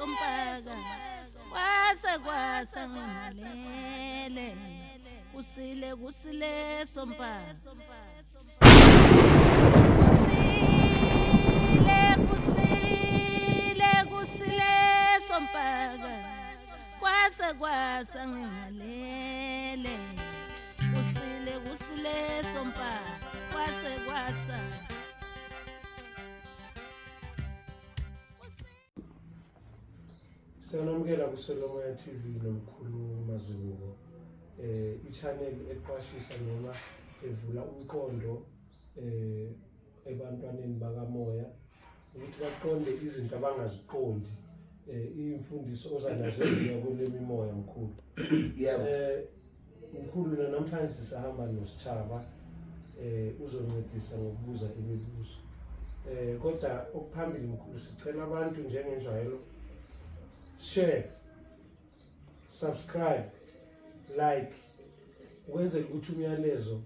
Sompaka kwase kwasa ngingalele kusile kusile sompaka kusile kusile kusile sompaka kwase kwasa ngingalele kusile kusile sompaka kwase kwasa. Siyanamukela kuSolomoya TV nomkhulu Mazibuko. I-channel eqwashisa noma evula umqondo ebantwaneni bakamoya ukuthi baqonde izinto abangaziqondi, imfundiso oza nazo eziya kulemimoya, mkhulu. Yebo. Mkhulu, namhlanje sisahamba noSitshaba, uzoncedisa ngokubuza imibuzo. Kodwa okuphambili, mkhulu, sicela abantu njengenjwayelo, share, subscribe, like, ukwenzela ukuthi umyalezo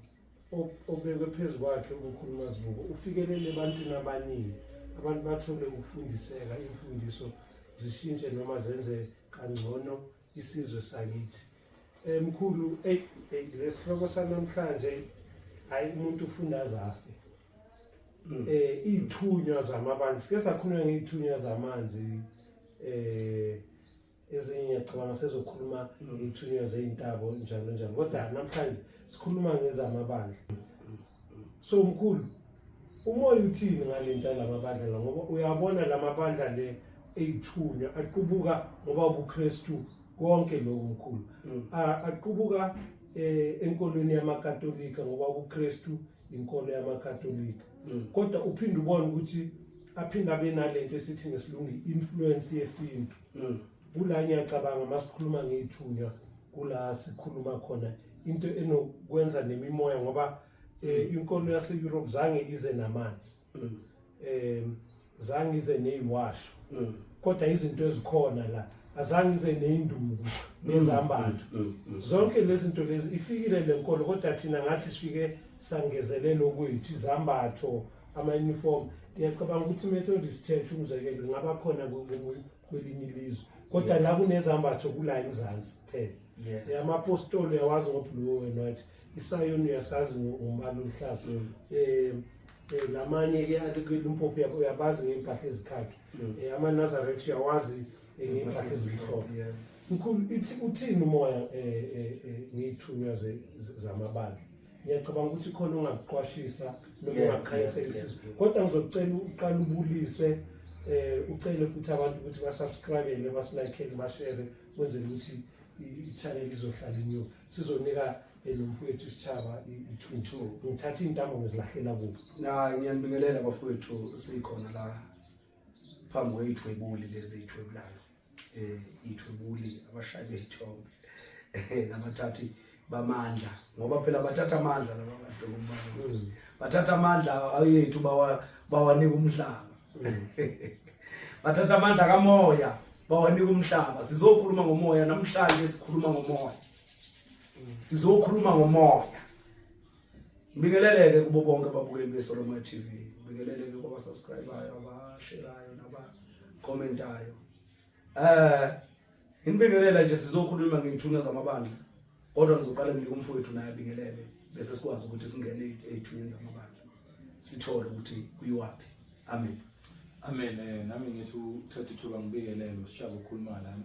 obekwe phezu kwakhe umkhulu Mazibuko ufikelele ebantwini abaningi, abantu bathole ukufundiseka, imfundiso zishintshe noma zenze kangcono isizwe sakithi. Mkhulu, ey ey, lesihloko sanamhlanje, hayi, umuntu ufunda azafe. Ithunywa zamabandla, sike sakhuluma ngey'thunywa zamanzi, ezinye ngiyacabanga sezokhuluma iy'thunywa zey'ntabo, njalo njalo, kodwa namhlanje sikhuluma ngezamabandla. So mkhulu, umoya uthini ngale nto yalamabandla la? Ngoba uyabona lamabandla le ey'thunywa aqubuka ngoba ubuKristu konke lokhu, mkhulu, aqubuka enkolweni yamaKatolika, ngoba ubuKristu inkolo yamaKatolika, kodwa uphinde ubone ukuthi aphinde abe nalento esithi ngesilungu i-influence yesintu. Kula ngiyacabanga masikhuluma ngey'thunywa, kula sikhuluma khona into enokwenza nemimoya, ngoba inkolo yase-Europe zange ize namanzi, zange ize neyiwasho, kodwa izinto ezikhona la, azange ize neyinduku nezambatho, zonke lezi zinto lezi. Ifikile le nkolo, kodwa thina ngathi sifike sangezelela okwethu, izambatho, ama-uniform. Ngiyacabanga ukuthi i-Methodist Church, umzekelo, ingaba khona kwelinye ilizwe, kodwa la kunezambatho kula eMzansi kuphela. Amapostoli uyawazi ngo-blue and white, isayoni uyasazi ngombala oluhlaza, lamanye-ke aLimpopo uyabazi ngey'mpahla ezikhakhi, amaNazaretha uyawazi ngey'mpahla ezimhlophe. Mkhulu, ithi uthini umoya ngey'thunywa zamabandla? Ngiyacabanga ukuthi khona ongakuqwashisa noma ungakukhanyisela isizwe, kodwa ngizocela uqale ubulise, ucele futhi abantu ukuthi basubscribele, basilikele, bashare, kwenzela ukuthi i-channel izohlala inyuka. Sizonika nomfowethu Isitshaba ithuba. Ngithatha iy'ntambo ngizilahlela kubo. Na ngiyanibingelela bafowethu, sikhona la phambi kwey'thwebuli lezi ey'thwebulayo, iy'thwebuli, abashayi bey'thombe nabathathi bamandla, ngoba phela bathatha amandla laba bantu kumbala, bathatha amandla ayethu bawanika umhlaba, bathatha amandla kamoya bawanika umhlaba. Sizokhuluma ngomoya namhlanje, sikhuluma ngomoya, sizokhuluma ngomoya. Ngibingeleleke kubo bonke ababukeli beSolomoya TV, ngibingeleleke kwabasubscribayo, abasherayo nabakhomentayo. Nginibingelela nje, sizokhuluma ngey'thunywa zamabandla, kodwa ngizoqala nginike umfowethu naye abingelele, bese sikwazi ukuthi singene ey'thunyweni zamabandla, sithole ukuthi kuyiwaphi. Amen. Amen. Nami ngithi uthatha ithuba ngibingelele uSitshaba ukhuluma lana.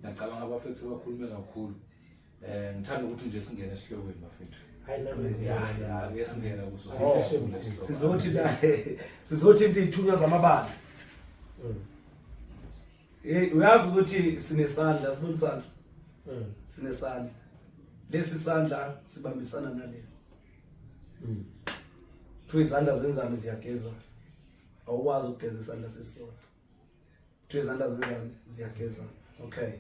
Ngiyacabanga abafethu sebakhulume kakhulu. Ngithanda ukuthi nje singene esihlokweni, bafethu. Hayi, nami. Ya, ake singene kuso. Oh, Sihle lesihloko. Sizothi la sizothi into iy'thunywa zamabandla. Hey, uyazi ukuthi sinesandla, sibona isandla, sinesandla, lesi sandla sibambisana nalesi. Kuthiwa izandla zenzani? Ziyageza. Awukwazi ukugeza isandla sesisodwa. Kuthiwa izandla zenzani? Ziyageza. Okay,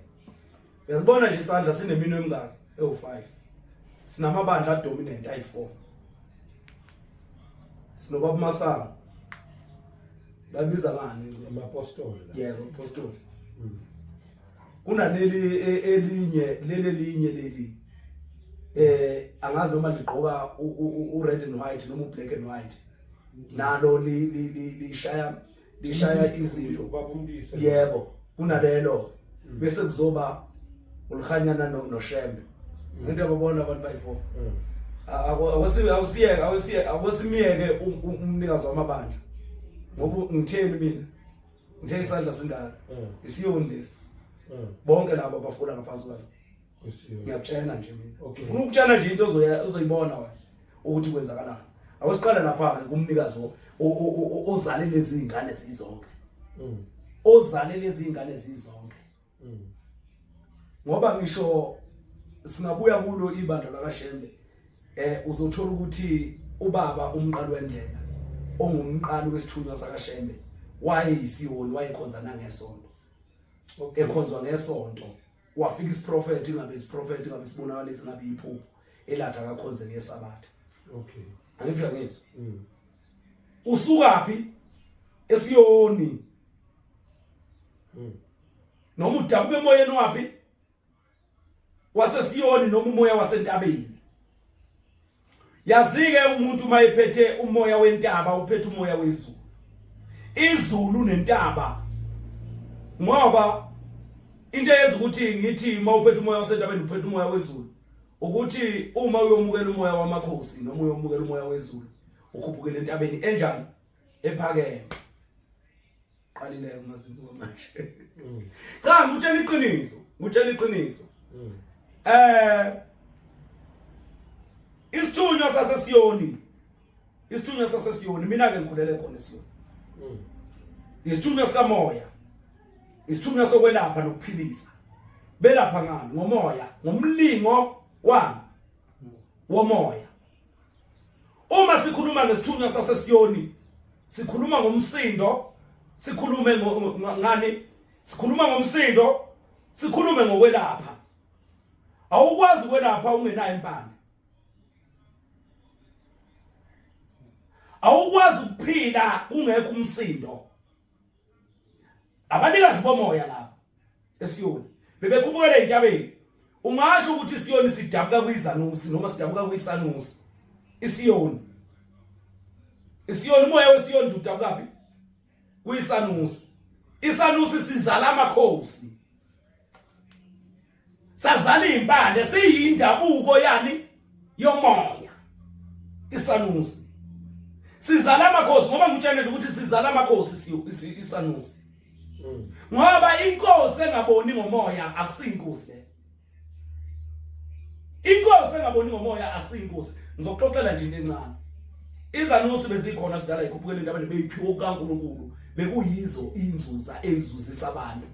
uyazibona nje isandla sinemino emingaki? Ewu-5. Sinamabandla adominant ayi-4. Sinobaba Masango, babiza ngani? Amapostoli la. Yebo, apostoli. Kunaleli elinye, leli elinye leli, angazi noma ligqoka u red and white noma u black and white, nalo lishaya izinto. Ubaba uMntise. Yebo. Kunalelo bese kuzoba ulihanyana noShembe. Ngento yababona abantu bayi4. Awusiyeke awusiyeke awusimiyeke umnikazi wamabandla. Ngoba ngitheni mina? Ngithe isandla singaka. Isiyoni lesi. Bonke laba abafula ngaphansi kwalo. Ngiyakutshela nje mina. Ngifuna ukutshela nje into ozoyibona wena ukuthi kwenzakalani. Awusiqala lapha ke kumnikazi ozale lezi zingane zizonke. Ozale lezi zingane zizonke. Ngoba ngisho singabuya kulo ibandla lakaShembe uzothola ukuthi ubaba umqali wendlela ongumqali wesithunywa sakaShembe wayeyisiyoni, wayekhonza nangesonto. Ekhonzwa ngesonto. Wafika isiprofeti, ingabe isiprofeti, ingabe isibonakaliso, ingabe iphupho elathi akakhonze ngesabatha. Angibisho ngizwe. Usukaphi? Esiyoni. Noma udabuka emoyeni wapi? Wasesiyoni noma umoya wasentabeni. Yazike umuntu uma ephethe umoya wentaba uphethe umoya wezulu. Izulu nentaba, ngoba into eyenza ukuthi ngithi uma uphethe umoya wasentabeni uphethe umoya wezulu, ukuthi uma uyomukela umoya wamakhosi noma uyomukela umoya wezulu ukhuphukela entabeni enjani? Ephakeme. Qalile umazinto manje. Cha, ngutshela iqiniso, ngutshela iqiniso. Isithunywa sasesiyoni, isithunywa sasesiyoni, mina ke ngikhulele khona esiyoni. Isithunywa sikamoya, isithunywa sokwelapha nokuphilisa. Belapha ngani? Ngomoya, ngomlingo wani? Womoya. Uma sikhuluma ngesithunywa sasesiyoni, sikhuluma ngomsindo, sikhulume ngani? Sikhuluma ngomsindo, sikhulume ngokwelapha. Awukwazi ukwelapha ungenayo impande. Awukwazi ukuphila kungekho umsindo. Abanikazi bomoya laba esiyoni bebekhuphukela entabeni. Ungasho ukuthi isiyoni sidabuka kwizanusi noma sidabuka kwisanusi. Isiyoni, isiyoni, umoya wesiyoni udabuka phi? Kwisanusi. Isanusi sizala amakhosi, sazala impande, siyindabuko yani yomoya. Isanusi sizala amakhosi, ngoba ngikutshela nje ukuthi sizala amakhosi isanusi. Ngoba inkosi engaboni ngomoya akusiyinkosi le. Inkosi engaboni ngomoya asiyinkosi. Ngizokuxoxela nje into encane. Izanusi bezikhona kudala, ikhuphukele entabeni, beyiphiwe kukaNkulunkulu, bekuyizo inzuza ezuzisa abantu.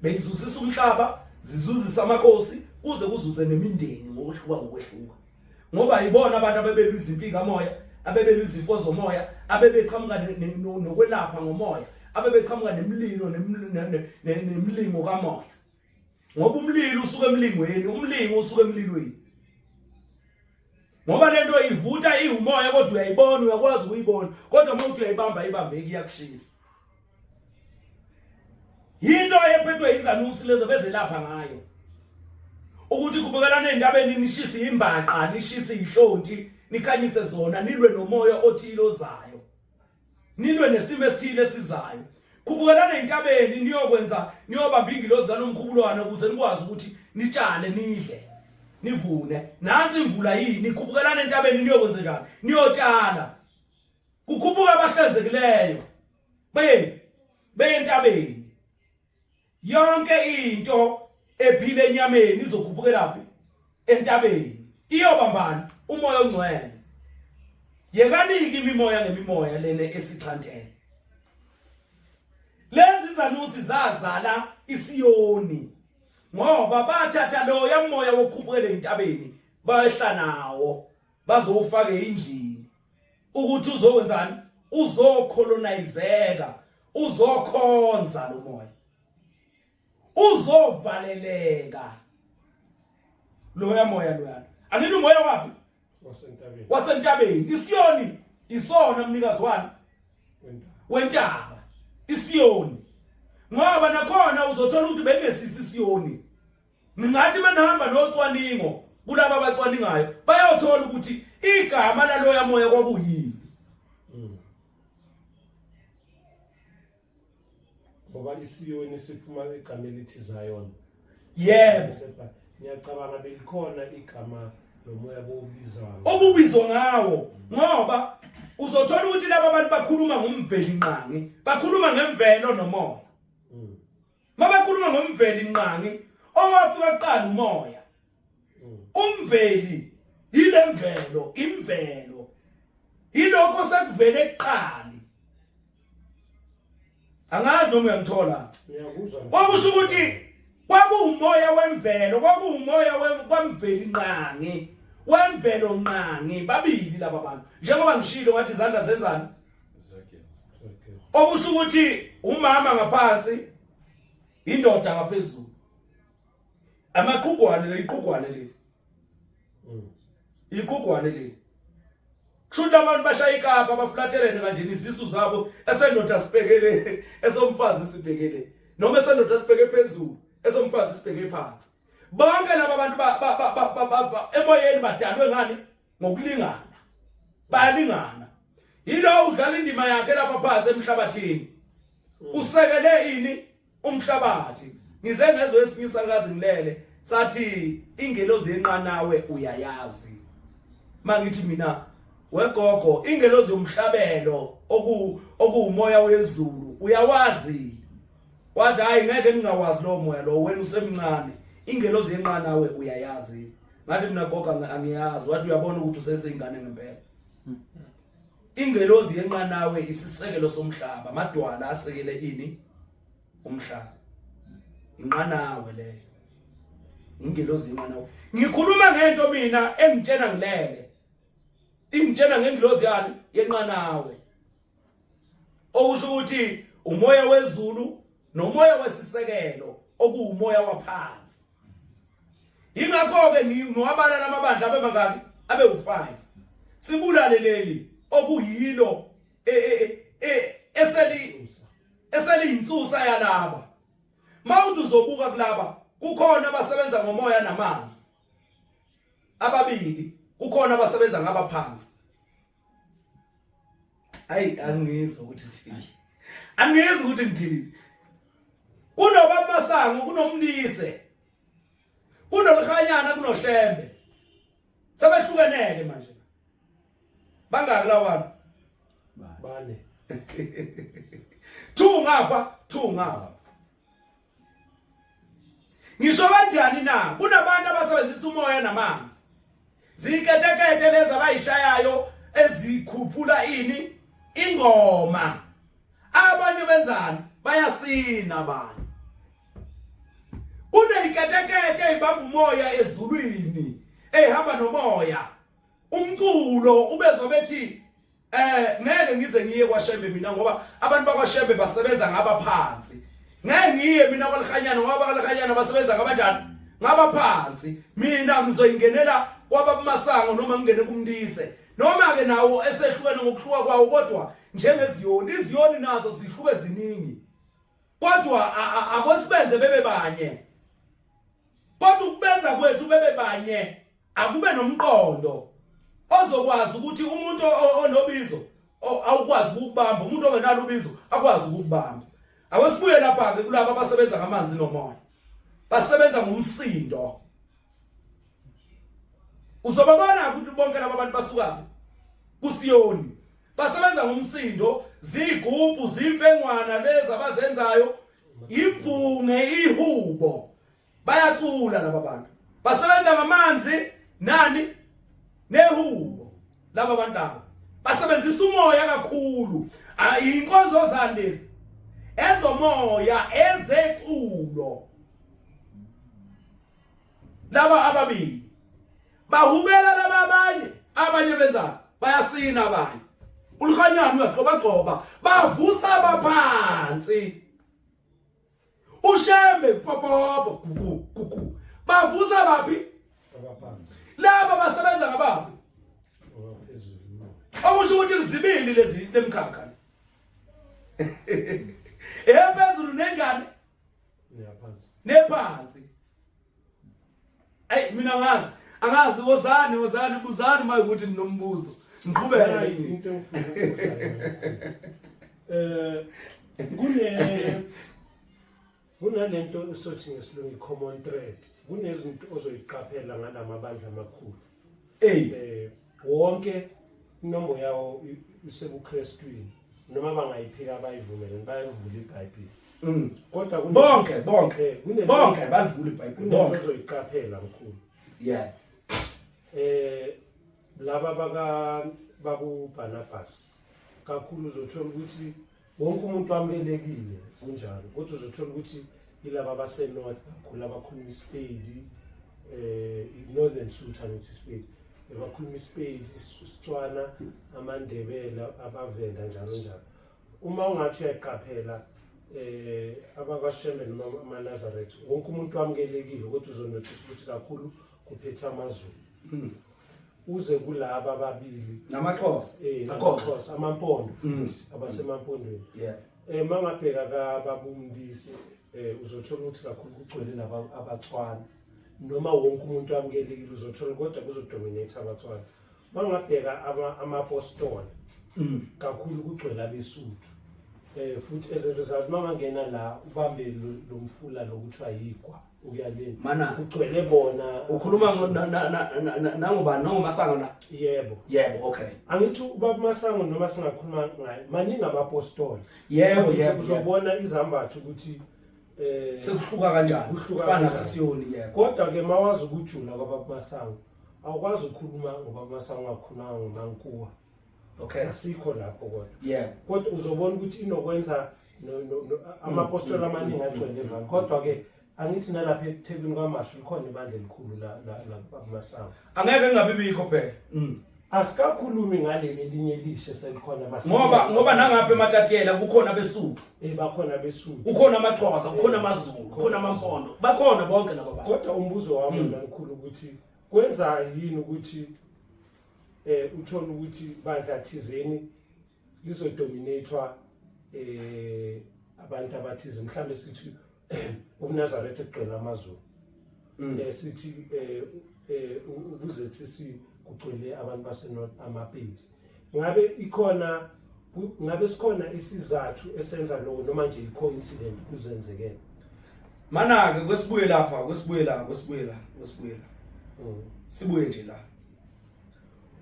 Beyizuzisa umhlaba, zizuzisa amakhosi, kuze kuzuze nemindeni ngokuhluka ngokwehluka. Ngoba yibona abantu abebelwa izimpi kamoya, abebelwa izifo zomoya, abebeqhamuka nokwelapha ngomoya, abebeqhamuka nemililo nemlingo kamoya. Ngoba umlilo usuka emlingweni, umlingo usuka emlilweni. Ngoba lento ivutha iwumoya, kodwa uyayibona, uyakwazi ukuyibona, kodwa uma uthi uyayibamba ibambeki, iyakushisa. Yinto ephethwe izanusi lezo bezelapha ngayo. Ukuthi kubukelana endabeni, nishise imbaqa, nishise ihlonti, nikhanyise zona, nilwe nomoya othile ozayo. Nilwe nesimo esithile esizayo. Khubukelana entabeni niyokwenza, niyobamba ingilozi kaNomkhubulwane ukuze nikwazi ukuthi nitshale, nidle, nivune. Nansi imvula yini? Khuphukelana entabeni niyokwenza njani? Niyotshala. Kukhuphuka abahlanzekileyo. Beye entabeni. Yonke into ephila enyameni izokhuphukela phi? Entabeni. Iyobambana umoya ongcwele. Yekanike imimoya ngemimoya lena esixhantele. Lezi zanusi zazala isiyoni, ngoba bathatha lo yamoya wokhuphukela entabeni bayehla nawo bazowufaka endlini ukuthi uzokwenzani? Uzocolonizeka, uzokhonza lo moya, uzovaleleka loya moya loyana. Angithi umoya wapi? Wasentabeni. Wasentabeni. Isiyoni isona mnikazi wani? Wentaba. Isiyoni. Ngoba nakhona uzothola ukuthi bengesisi isiyoni. Ningathi manihamba nocwaningo kulaba abacwaningayo bayothola ukuthi igama laloya moya kwakuyini. Ngoba isiyoni siphuma egameni elithi Zion. Yebo. Ngiyacabanga belikhona igama lomoya bowubizwa. Obubizwa ngawo ngoba uzothola ukuthi laba bantu bakhuluma ngomveli nqangi, bakhuluma ngemvelo nomoya. Mabakhuluma ngomveli nqangi owafika kuqala umoya. Umveli yilemvelo, imvelo. Yilokho sekuvele kuqali. Angazi noma uyangithola. Ngiyakuzwa. Kwakusho ukuthi kwakuwumoya wemvelo, kwakuwumoya kwamveli nqangi. Wemvelo nqangi babili laba bantu. Njengoba ngishilo ngathi izandla zenzani? Okusho ukuthi umama ngaphansi indoda ngaphezulu. Amaqhugwane le iqhugwane le. Iqhugwane le. Kusho ukuthi abantu bashaya ikapa baflathelene kanje izisu zabo esendoda sibhekele esomfazi sibhekele noma esendoda sibheke phezulu esomfazi sibheke phansi. Bonke laba bantu ba emoyeni badalwe ngani? Ngokulingana. Bayalingana. Yilo udlala indima yakhe lapha phansi emhlabathini. Usekele ini? Umhlabathi. Ngize ngezwe esinye isalukazi ngilele sathi ingelozi yenqanawe uyayazi. Mangithi mina wegogo ingelozi yomhlabelo okuwumoya wezulu uyawazi. Wathi hayi ngeke ngingawazi lowo moya lo wena usemncane. Ingelozi yenqanawe uyayazi. Ngathi mina gogo angiyazi. Wathi uyabona ukuthi useseyingane ngempela. Ingelozi yenqanawe isisekelo somhlaba, amadwala asekele ini? Umhlaba. Inqanawe leyo. Ingelozi yenqanawe. Ngikhuluma ngento mina engitshena ngilele. Ingitshena ngengilozi yani yenqanawe. Okusho ukuthi umoya wezulu nomoya wesisekelo okuwumoya waphansi. Ingakho ke ngiwabala lamabandla abe mangaki? Abe u5. Sibulale leli okuyilo e, e, e, eseli eseliyinsusa yalaba. Mawuthi uzobuka kulaba kukhona abasebenza ngomoya namanzi. Ababili kukhona abasebenza ngabaphansi. Ayi angizwa ukuthi ngithini. Angizwa ukuthi ngithini. Kunobaba Masango kunomlise. Kunolihanyana kunoshembe. Sebehlukeneke manje. Bangaki lawa bantu? Bane. Two ngapha, two ngapha. Ngisho kanjani na? Kunabantu abasebenzisa umoya namanzi. Ziketekete lezi abayishayayo ezikhuphula ini? Ingoma. Abanye benzani? Bayasina abanye. Kuneyiketekete ezibamba umoya ezulwini, ehamba nomoya. Umculo ubezwa bethi ngeke ngize ngiye kwaShembe mina ngoba abantu bakwaShembe basebenza ngabaphansi. Ngeke ngiye mina kwaLihanyana ngoba bakwaLihanyana basebenza ngabanjani? Ngabaphansi. Mina ngizoyingenela kwababumasango noma ngingene kumndise. Noma ke nawo esehlukene ngokuhluka kwawo kodwa njengeziyoni, iziyoni nazo zihluke ziningi. Kodwa akosibenze bebe banye. Kodwa ukubenza kwethu bebe banye akube nomqondo ozokwazi ukuthi umuntu onobizo awukwazi ukubamba, umuntu ongenalo ubizo akwazi ukubamba. Awesibuye lapha ke kulabo abasebenza ngamanzi nomoya. Basebenza ngomsindo. Uzobabona ukuthi bonke laba bantu basuka kuSiyoni. Basebenza ngomsindo, zigubhu, zimfengwana lezi abazenzayo, imvunge, ihubo. Bayacula laba bantu. Basebenza ngamanzi nani nehubo laba bantu aba. Basebenzisa umoya kakhulu. Inkonzo zani lezi? Ezomoya, ezeculo. Laba ababili bahubela laba abanye, abanye benzani? Bayasina abanye. Ulihanyana uyagxobagxoba, bavusa abaphansi. Ushembe popopo gugu gugu. Bavusa baphi? Abaphansi. Laba basebenza ngabaphi? Abaphezulu. Okusho ukuthi zibili lezi lemkhakha. Ephezulu nenjani? Neyaphansi. Nephansi. Ey mina ngazi, angazi wozani wozani buzani uma ukuthi ninombuzo. Ngiqhubeke. Into engifuna ukubuza yona. Kune Sothi ngesilungu i-common thread, kunezinto ozoyiqaphela ngalamabandla amakhulu. Ey. Wonke inombo yawo isebuKrestwini, noma bangayiphika bayivumele, bayivula iBhayibheli. Kodwa Bonke, bonke. Bonke balivula iBhayibheli, kunento bonke. ozoyiqaphela, mkhulu. Laba baka baku Barnabas kakhulu, uzothola ukuthi wonke umuntu wamukelekile kunjalo, kodwa uzothola ukuthi ilaba base north kakhulu abakhuluma iSpedi, i-Northern Sotho, angithi iSpedi, bakhuluma iSpedi, isiTswana, amaNdebele, abaVenda, njalo njalo. Uma ungathi uyaqaphela abakwaShembe noma amaNazaretha, wonke umuntu wamukelekile, kodwa uzonothisa ukuthi kakhulu kuphethe amaZulu, uze kulaba ababili. NamaXhosa. Akhona. NamaXhosa, amaMpondo futhi, abasemaMpondweni. Mangabheka ka babumndisi, uzothola ukuthi kakhulu kugcwele laba abaTswana, noma wonke umuntu wamukelekile uzothola, kodwa kuzodominate abaTswana. Mangabheka ama-apostoli, kakhulu kugcwele abeSuthu. Futhi as a result, mangangena la ubambe lo mfula lokuthiwa yigwa ukuya leni, Mana. kugcwele bona. Ukhuluma nangobani, nangoMasango la? Yebo. Yebo, okay. Angithi ubaba Masango, noma singakhuluma ngaye, maningi amapostoli. Yebo. Kodwa uzobona izambatho ukuthi Sekuhluka kanjani? Kuhluka Kufana kanjani. nasesiyoni, yebo. Kodwa ke mawazi ukujula kwababa Masango, awukwazi ukukhuluma ngobaba Masango ungakhulumanga ngoMankuwa. Asikho lapho kodwa. Kodwa uzobona ukuthi inokwenza amapostoli amaningi agcwele evani. Kodwa ke angithi nalapha eThekwini kwaMashu likhona ibandla elikhulu la baba Masango. Angeke kungabi bikho phela. Asikakhulumi ngaleli elinye elishe selikhona. Ngoba nangapha eMatatiyela kukhona abeSuthu. Bakhona abeSuthu. Kukhona amaXhosa, kukhona amaZulu, kukhona amaMpondo. Bakhona bonke laba bantu. Kodwa umbuzo wami mina mkhulu ukuthi kwenza yini ukuthi uthola ukuthi bandla thizeni lizodominatewa abantu abathize, mhlambe sithi ubuNazaretha kugcwele amaZulu, sithi ubuZCC kugcwele abantu base North, amaPedi. Ngabe ikhona ngabe sikhona isizathu esenza lokho, noma nje i-coincident kuzenzekela? Mana ke kwesibuye lapha, kwesibuye la, kwesibuye la, kwesibuye la. Sibuye nje la.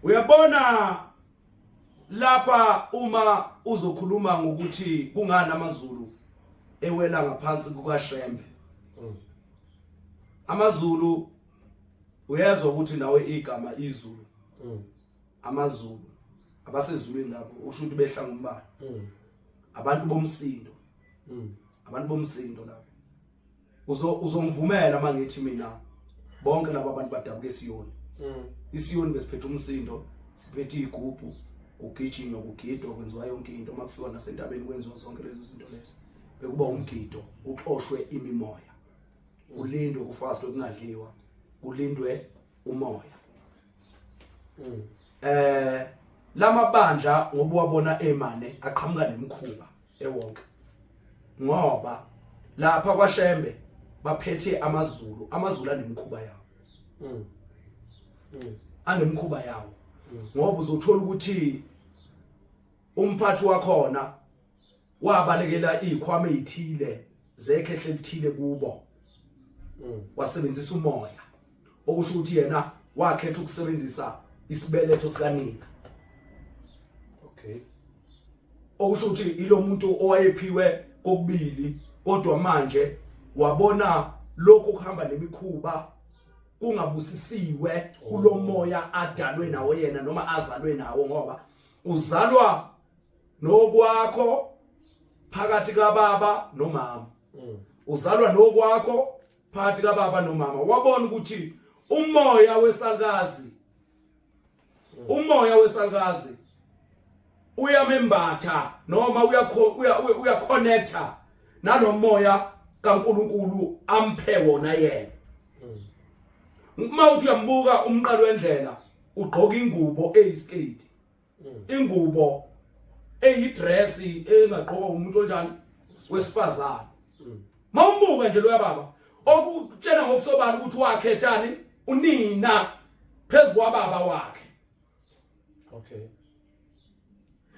Uyabona lapha, uma uzokhuluma ngokuthi kungani amaZulu ewela ngaphansi kukaShembe. AmaZulu, uyezwa ukuthi nawe igama iZulu. AmaZulu abasezulwini lapho, usho ukuthi behla ngombala. Abantu bomsindo. Abantu bomsindo lapho. Uzongivumela mangithi mina bonke laba bantu badabuka eSiyoni. ISiyoni besiphethe umsindo, siphethe igubhu, kugijinywa, kugidwa, kwenziwa yonke into. Makufika nasentabeni kwenziwa zonke lezo zinto lezo. Bekuba umgido, uxoshwe imimoya. Kulindwe, kufastwe, kungadliwa, kulindwe umoya. Lamabandla ngoba wabona emane aqhamuka nemikhuba ewonke, ngoba lapha kwaShembe baphethe amaZulu, amaZulu anemikhuba yawo. Anemikhuba yawo, ngoba uzothola ukuthi umphathi wakhona wabalekela izikhwama ezithile zekhehle elithile kubo, wasebenzisa umoya, okusho ukuthi yena wakhetha ukusebenzisa isibeletho sikanina. Okusho ukuthi ilo muntu owayephiwe kokubili, kodwa manje wabona lokhu kuhamba nemikhuba kungabusisiwe kulomoya adalwe nawo yena noma azalwe nawo, ngoba uzalwa nokwakho phakathi kababa nomama. Uzalwa nokwakho phakathi kababa nomama. Wabona ukuthi umoya wesalukazi uyamembatha noma uyaconnecta nalomoya kaNkuluNkulu amphe wona yena. Uma uthi uyambuka umqalo wendlela, ugqoka ingubo eyiskate, ingubo eyidress engagqokwa umuntu onjani wesifazane. Mawumbuka nje loya baba, okutshena ngokusobala ukuthi wakhethani unina phezulu kwababa wakhe.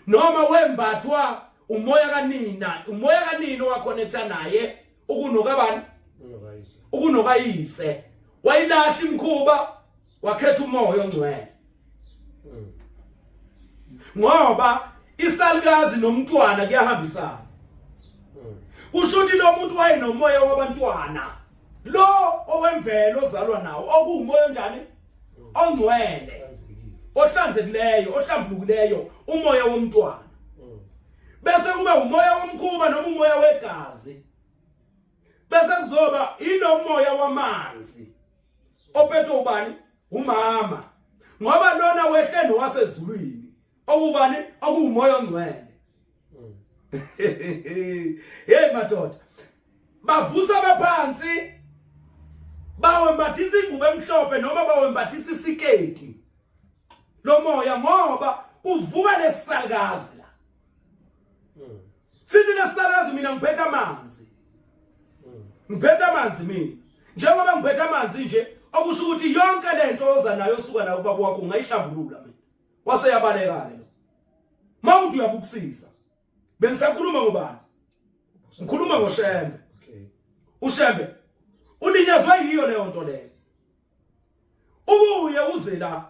Noma wembathwa umoya kanina, umoya kanina owaconnecta naye ukunokabani. Ukunokayise. Wayilahla imkhuba wakhetha umoya ongcwele. Ngoba isalukazi nomntwana kuyahambisana. Kusho ukuthi lo muntu wayenomoya wabantwana. Lo owemvelo ozalwa nawo okuwumoya onjani? Ongcwele. Ohlanzekileyo, ohlambulukileyo, umoya womntwana. Bese kube umoya womkhuba noma umoya wegazi. Bese kuzoba ilomoya wamanzi. Ophethwe ubani? Umama. Ngoba lona wehle nowasezulwini. Okubani? Okuwumoya ongcwele. Hey madoda. Bavusa abaphansi bawembathisa ingubo emhlophe noma bawembathisa isiketi lomoya ngoba kuvuka lesalukazi la. Sithi lesalukazi mina ngiphethe amanzi. Ngiphethe amanzi mina. Njengoba ngiphethe amanzi nje okusho ukuthi yonke lento oza nayo osuka nayo ubaba wakho ungayihlambulula mina. Wase yabaleka ke lo. Mawuthi uyabukusisa. Bengisakhuluma ngobani? Ngikhuluma ngoShembe. Okay. uShembe ulinyazwa yiyo leyo nto leyo. Ubuye uze la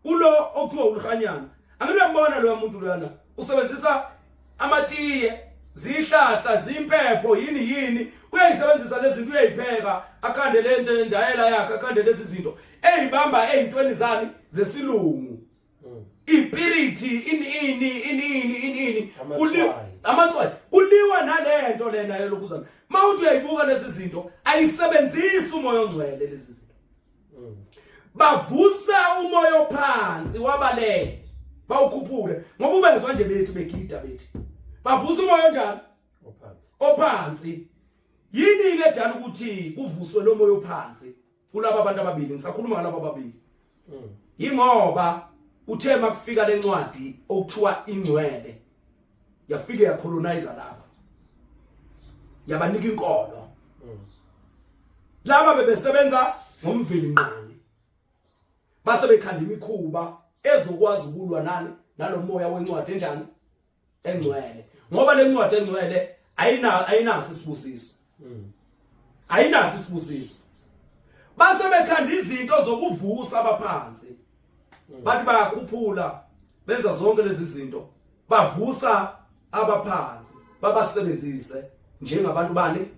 kulo okuthiwa ulihanyana. Angiluyambona loya muntu loyana usebenzisa amatiye zihlahla zimpepho yini yini uyayisebenzisa lezi zinto uyayipheka akhande lento endayela yakhe akhande lezi zinto eyibamba ezintweni zani zesilungu ipiriti ini ini ini ini ini ini amatswayi kuliwa nalento lena yelokuzana mawuthi uyayibuka lezi zinto ayisebenzisi umoya ongcwele lezi zinto bavusa umoya ophansi wabalele bawukhuphule ngoba ubezwa nje bethi begida bethi bavusa umoya onjani ophansi yini ke edala ukuthi kuvuswe lo moya ophansi kulaba abantu ababili ngisakhuluma ngalaba ababili yingoba uthe makufika lencwadi okuthiwa ingcwele yafike yacolonize lapha yabanika inkolo laba bebesebenza ngomveli nqangi base bekhanda imikhuba ezokwazi ukulwa nani nalomoya wencwadi enjani engcwele ngoba lencwadi engcwele ayina ayinaso isibusiso ayinaso isibusiso base bekhanda izinto zokuvusa abaphansi bathi bayakhuphula benza zonke lezi zinto bavusa abaphansi babasebenzise njengabantu bani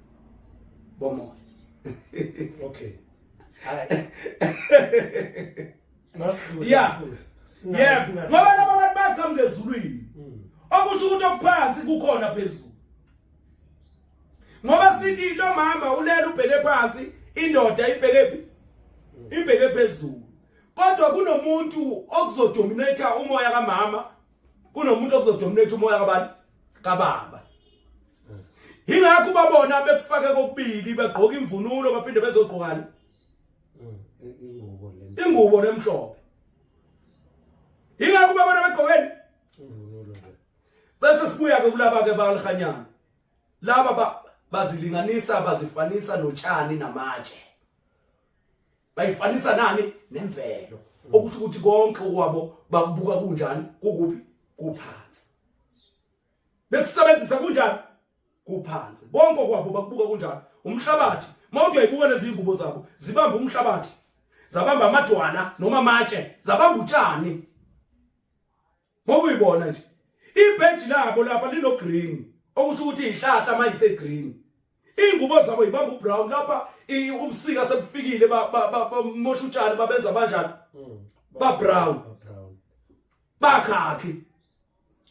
bomoya okay hayi yeah yeah ngoba laba bantu baqhamuka ezulwini okusho ukuthi okuphansi kukhona phezulu ngoba sithi lo mama ulele ubheke phansi indoda ibheke phi ibheke phezulu kodwa kunomuntu okuzodominate umoya kamama kunomuntu okuzodominate umoya kabani kababa yingakho ubabona bekufake kokubili begqoka imvunulo baphinde bezogqokani ingubo le ingubo lemhlophe yingakho ubabona begqokeni imvunulo le bese sibuya ke kulaba ke balihanyana laba bazilinganisa bazifanisa notshani namatshe bayifanisa nani nemvelo okusho ukuthi konke okwabo bakubuka kunjani kukuphi kuphansi bekusebenzisa kunjani kuphansi konke okwabo bakubuka kunjani umhlabathi mawuthi uyayibuka lezi zingubo zabo zibamba umhlabathi zabamba amadwala noma amatshe zabamba utshani ngoba uyibona nje ibheji labo lapha lino green okusho ukuthi ihlahla mayise green ingubo zabo ibamba ubrown lapha ubusika sekufikile bamosha utshani babenza banjani ba brown bakhakhi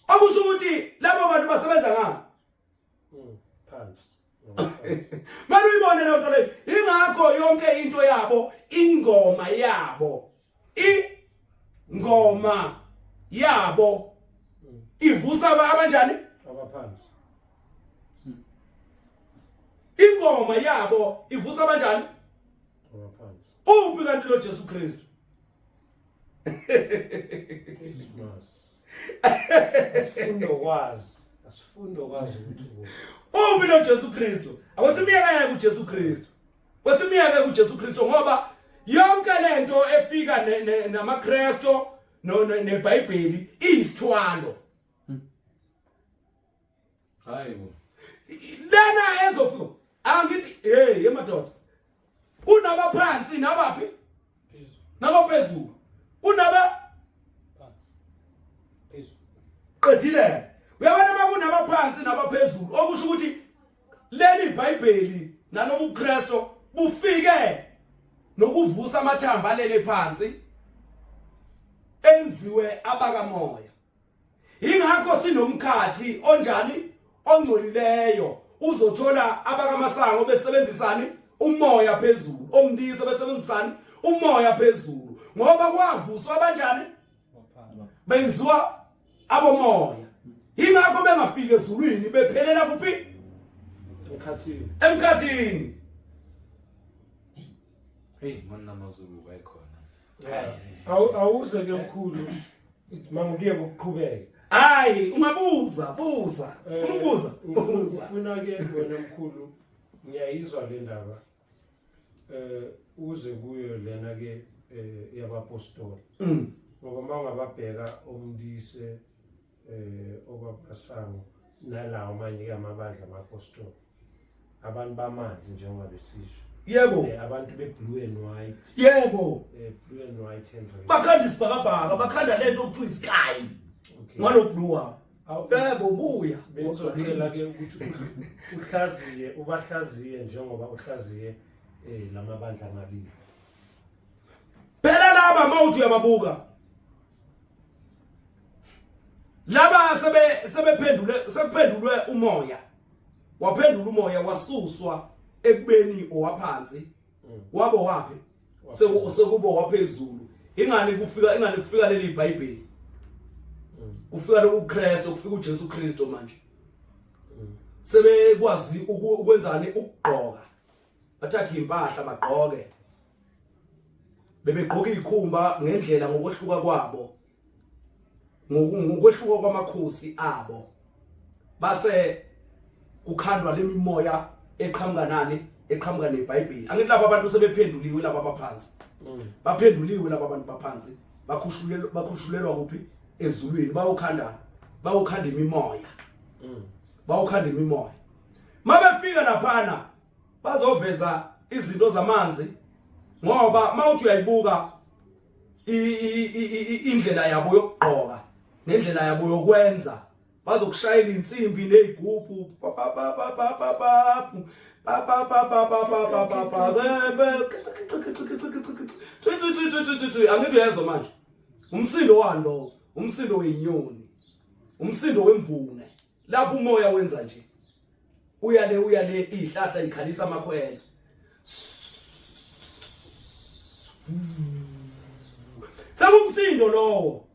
okusho ukuthi labo bantu basebenza ngani phansi manje uyibone leyo nto leyo ingakho yonke into yabo ingoma yabo ingoma yabo ivusa abanjani abaphansi ingoma yabo ivusa abanjani abaphansi uphi kanti lo Jesu Kristu Christmas asifunda ukwazi asifunda ukwazi ukuthi uphi lo Jesu Kristu awasimiyeke kuJesu Kristu wasimiyeke kuJesu Kristu ngoba yonke lento efika namaKristu neBhayibheli iyisithwalo Hayibo. Lena ezofika angithi hey yemadoda. Kunabaphansi nabaphi? Nabaphezulu. Kunaba phansi. Phezulu. Qedile. Uyabona uma kunabaphansi nabaphezulu okusho ukuthi leli iBhayibheli nalobu Kristu bufike nokuvusa amathambo alele phansi enziwe abakamoya. Ingakho sinomkhathi onjani ongcolileyo uzothola abakamasango besebenzisani umoya phezulu omndisa besebenzisani umoya phezulu ngoba kwavuswa abanjani benziwa abomoya ingakho bengafiki ezulwini bephelela kuphi emkhathini emkhathini Hey monna mazulu bayikhona. Awuze ke mkhulu mangibuye ngokuqhubeka. Hayi ungabuza buza. Ufuna ukubuza? Buza. Ufuna ke wena mkhulu ngiyayizwa le ndaba. Uze kuyo lena ke yabapostoli. Ngoba mawungababheka omndise obabasango nalawo manje ke amabandla amapostoli. Abantu bamanzi njengoba besisho. Yebo. Abantu be blue and white. Yebo. Blue and white and red. Bakhanda isibhakabhaka, bakhanda lento okuthiwa isky. Okay. Ngalo blue wabo. Yebo buya. Bengizocela ke ukuthi uhlaziye, ubahlaziye njengoba uhlaziye lamabandla amabili. Phela laba mawuthi uyababuka. Laba sebe sebephendule sekuphendulwe umoya. Waphendula umoya wasuswa ekubeni owaphansi. Wabo wapi? Sekubo waphezulu. Ingani kufika leli iBhayibheli. Kufika lokuKristu, kufika uJesu Kristu manje. Sebekwazi ukwenzani ukugqoka. Bathatha impahla bagqoke. Bebegqoka izikhumba ngendlela ngokwehluka kwabo. Ngokwehluka kwamakhosi abo. Base kukhandwa lemimoya eqhamuka nani eqhamuka neBhayibheli. Angithi laba abantu sebephenduliwe laba abaphansi. Baphenduliwe laba abantu baphansi. Bakhushulelwa kuphi? Ezulwini. Bayokhanda imimoya. Bayokhanda imimoya. Mabefika laphana bazoveza izinto zamanzi ngoba mawuthi uyayibuka indlela yabo yokugqoka nendlela yabo yokwenza bazokushayela insimbi nezigubhu pa pa pa pa pa pa pa pa pa pa pa pa pa pa pa pa angithi uyezwa manje umsindo wani lowo umsindo weyinyoni umsindo wemvune lapho umoya wenza nje uyale izihlahla ikhalisa amakhwela sekumsindo lowo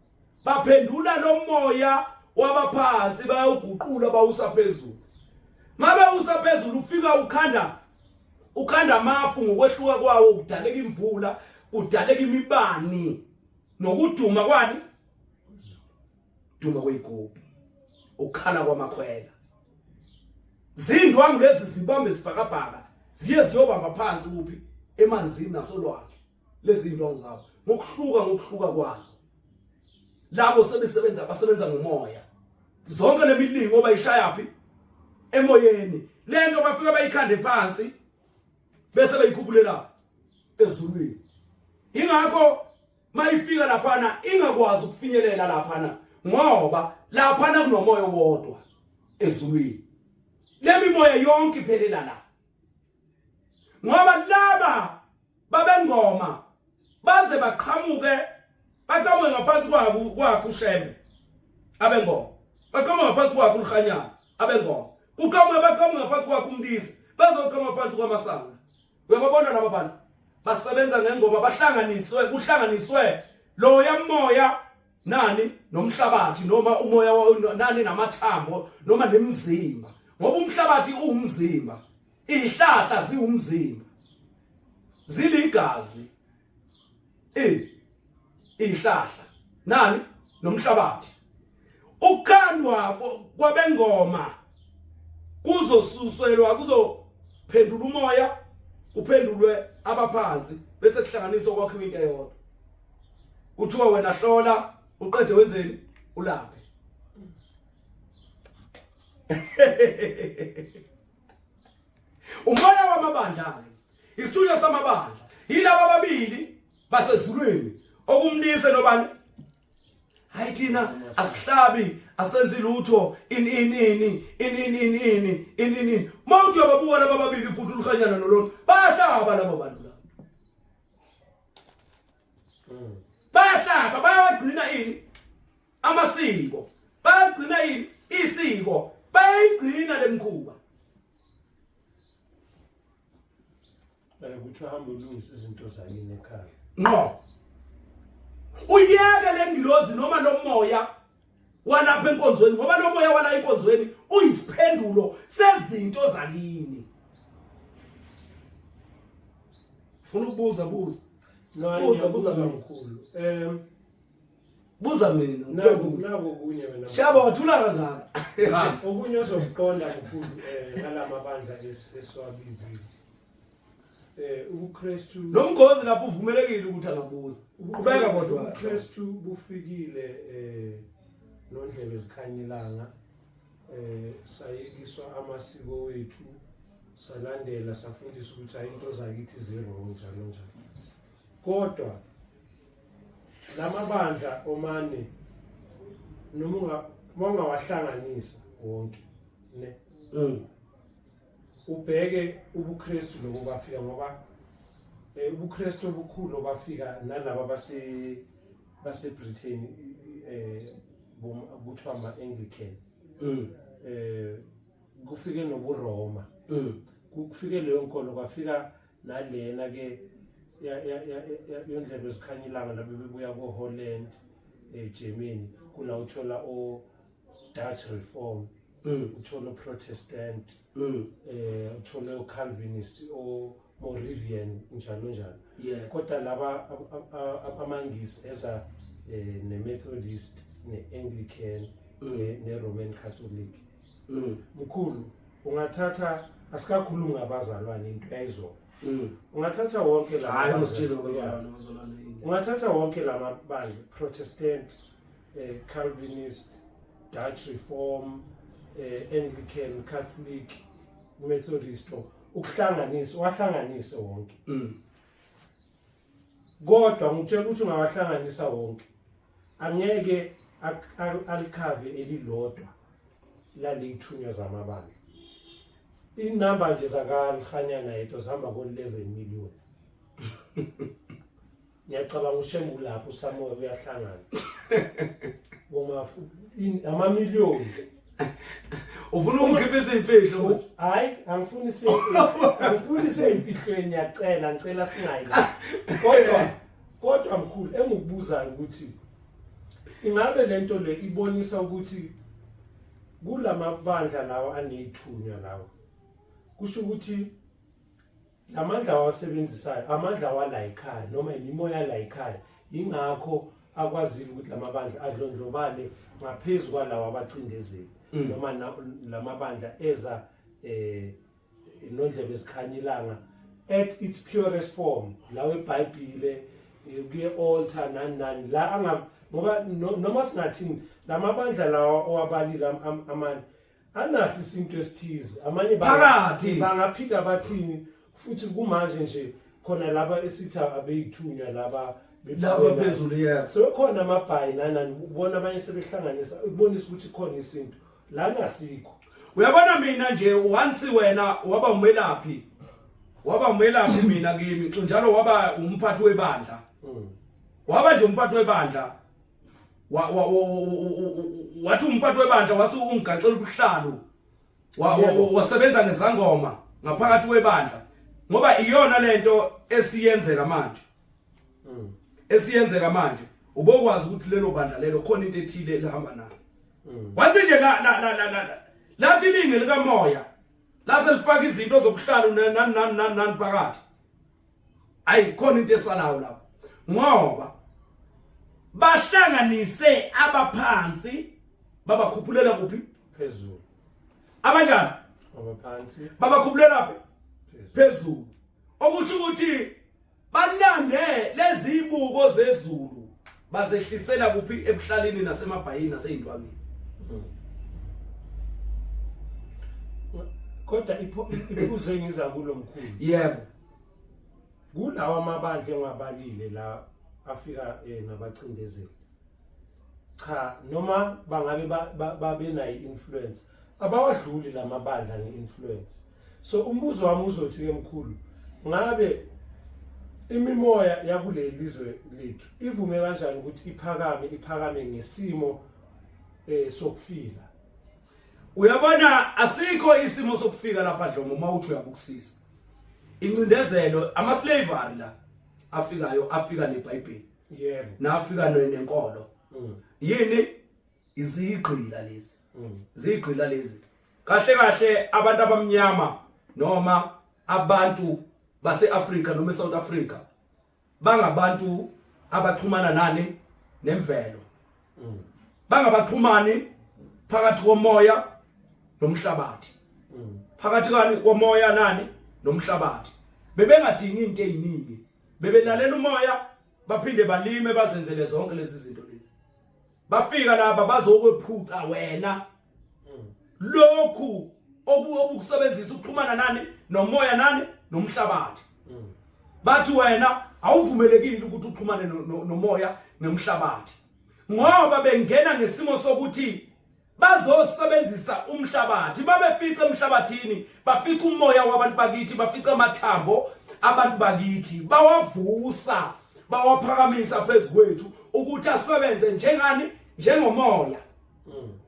baphendula lo moya wabaphansi bayawuguqula bawusa phezulu mabe usa phezulu ufika ukhanda amafu ngokwehluka kwawo kudaleka imvula kudaleka imibani nokuduma kwani duma kweyigubhu ukukhala kwamakhwela zindwangu lezi zibambe isibhakabhaka ziye ziyobamba phansi kuphi emanzini nasolwandle lezi ndwangu zabo ngokuhluka kwazo labo sebesebenza basebenza ngomoya zonke lemilingo bayishaya phi emoyeni lento bafika bayikhande phansi bese beyikhuphulela ezulwini ingakho mayifika laphana ingakwazi ukufinyelela laphana ngoba laphana kunomoya owodwa ezulwini lemimoya yonke iphelela la ngoba laba babengoma baze baqhamuke ngaphansi kwakho uShembe abengoma baqhamuke ngaphansi kwakho uLhanyana abengoma kuqhamuke baqhamuke ngaphansi kwakho uMndisi bazoqhamuka ngaphansi kwamasango uyababona laba bantu basebenza ngengoma bahlanganiswe kuhlanganiswe loya moya nani nomhlabathi noma umoya nani namathambo noma nemizimba ngoba umhlabathi uwumzimba izihlahla ziwumzimba ziligazi izihlahla nani nomhlabathi ukukhandwa kwabengoma kuzosuselwa kuzophendula umoya uphendulwe abaphansi bese kuhlanganiswa kwakhiwa into eyodwa kuthiwa wena hlola uqede wenzeni ulaphe umoya wamabandla isithunywa samabandla. Yilaba ababili basezulwini okumlise nobani? Hayi thina asihlabi asenzi lutho ini ini ini ini ini ini ini ini. Mawuthi uyababuka laba ababili futhi ulihanyana nolonto bayahlaba labo bantu laba. Bayahlaba bayawagcina ini amasiko bayagcina yini isiko bayayigcina lemkhuba Ukuthi uhambe ulungisa izinto zakini ekhaya. Ngqo. Uyeke lengilozi noma lomoya walapha enkonzweni ngoba lo moya wala enkonzweni uyisiphendulo sezinto zakini. Funa ukubuza buza. No, Buza buza ngiyakuzwa mkhulu. Buza mina. Naku naku kunye wena. Shaba wathula kangaka. Cha. Okunye ozokuqonda mkhulu ngalamabandla esiwabizile. UbuKristu Lo mgozi lapho uvumelekile ukuthi angabuza. Qhubeka kodwa. ubuKristu bufikile nondlebe zikhanyilanga sayekiswa amasiko wethu salandela safundisa ukuthi hayi into zakithi zero njalo njalo. Kodwa lamabandla omane noma ungawahlanganisa wonke ne ubheke ubuKristu lobo bafika ngoba ubuKristu obukhulu bafika nalaba base Britain kuthiwa ama-Anglican kufike nobuRoma kufike leyo nkolo kwafika nalena ke yondlebe zikhanyilanga labo bebuya ko-Holland eGermany kula uthola o-Dutch Reform uthola o-Protestant uthole o-Calvinist o-Moravian njalo njalo. Kodwa laba amaNgisi eza ne-Methodist ne-Anglican ne-Roman Catholic. Mkhulu ungathatha asikakhulumi ngabazalwane into yayizona. Ungathatha wonke la Hayi mabandla. usitshele abazalwane abazalwane yini. Ungathatha wonke lamabandla Protestant, Calvinist, Dutch Reform, Anglican, Catholic, Methodist ukuhlanganisa wahlanganise wonke. Kodwa ngitshela ukuthi ungawahlanganisa wonke angeke alikhave elilodwa laleyithunywa zamabandla. Inamba nje zakalihanyana yethu zihamba ko-11 million. Ngiyacabanga uShembu lapho uSamuel uyahlangana. Boma amamiliyoni. Ufuna ukungikhipha izimfihlo manje? Hayi, angifuni se angifuni seyimfihlweni ngiyacela ngicela singayi la. Kodwa mkhulu engikubuzayo ukuthi ingabe lento le ibonisa ukuthi kulamabandla lawa anethunywa lawa kusho ukuthi lamandla awasebenzisayo amandla wala ekhaya noma imimoya la ekhaya ingakho akwazile ukuthi lamabandla adlondlobale ngaphezulu kwalawa abacindezeli noma lamabandla eza nondlebe esikhanyilanga at its purest form lawo eBhayibhile kuye altar nani nani la anga ngoba noma singathini lamabandla lawa owabalile amanye anaso isinto esithize amanye Phakathi. bangaphika bathini futhi kumanje nje khona laba esithi abeyithunywa laba Laba phezulu, yeah. So khona amabhayi nani ubona abanye sebehlanganisa ukubonisa ukuthi khona isinto lana sikho. Uyabona mina nje once wena waba umelaphi mina kimi njalo waba umphathi webandla. Waba nje umphathi webandla wathi umphathi webandla wase ungigaxela ubuhlalu wasebenza ngezangoma ngaphakathi kwebandla ngoba iyona lento esiyenzeka manje. Esiyenzeka manje ubokwazi ukuthi lelo bandla lelo khona into ethile elihamba nayo. Wathi nje la la la la la lathi ilinge likamoya lase lifaka izinto zokuhlala nani nani nani nani phakathi. Ayi khona into esalayo lapho ngoba bahlanganise abaphansi babakhuphulela kuphi phezulu. Abanjani? Abaphansi babakhuphulela phi? Phezulu. Okusho ukuthi balande lezi ibuko zezulu bazehlisela kuphi ebuhlalini nasemabhayini naseyindwangini. Kodwa iphuze ngiza kulo mkhulu. Yebo. Kulawa amabandla engiwabalile la afika nabacindezeli. Cha, noma bangabe babenayo i-influence, abawadluli lamabandla nge-influence. So umbuzo wami uzothi ke mkhulu, ngabe imimoya yakuleli lizwe lethu ivume kanjani ukuthi iphakame ngesimo sokufika? Uyabona, asikho isimo sokufika lapha Dlomo. Uma uthi uyabukusisa incindezelo, ama slavery la afikayo, afika neBhayibheli. Nafika nenkolo. Yini izigqila lezi? Zigqila lezi. Kahle kahle abantu abamnyama noma abantu base-Afrika noma eSouth Africa bangabantu abaxhumana nani? Nemvelo. Bangabaxhumani phakathi komoya nomhlabathi. Phakathi kani komoya nani? Nomhlabathi. Bebengadingi into eziningi, bebelalela umoya, baphinde balime, bazenzele zonke lezi zinto lezi. Bafika laba bazokwephuca wena lokhu obukusebenzisa ukuxhumana nani? Nomoya nani? Nomhlabathi. Bathi wena awuvumelekile ukuthi uxhumane nomoya nomhlabathi, ngoba bengena ngesimo sokuthi bazosebenzisa umhlabathi. Babefica emhlabathini, bafica umoya wabantu bakithi, bafica amathambo abantu bakithi, bawavusa, bawaphakamisa phezukwethu ukuthi asebenze njengani? Njengomoya.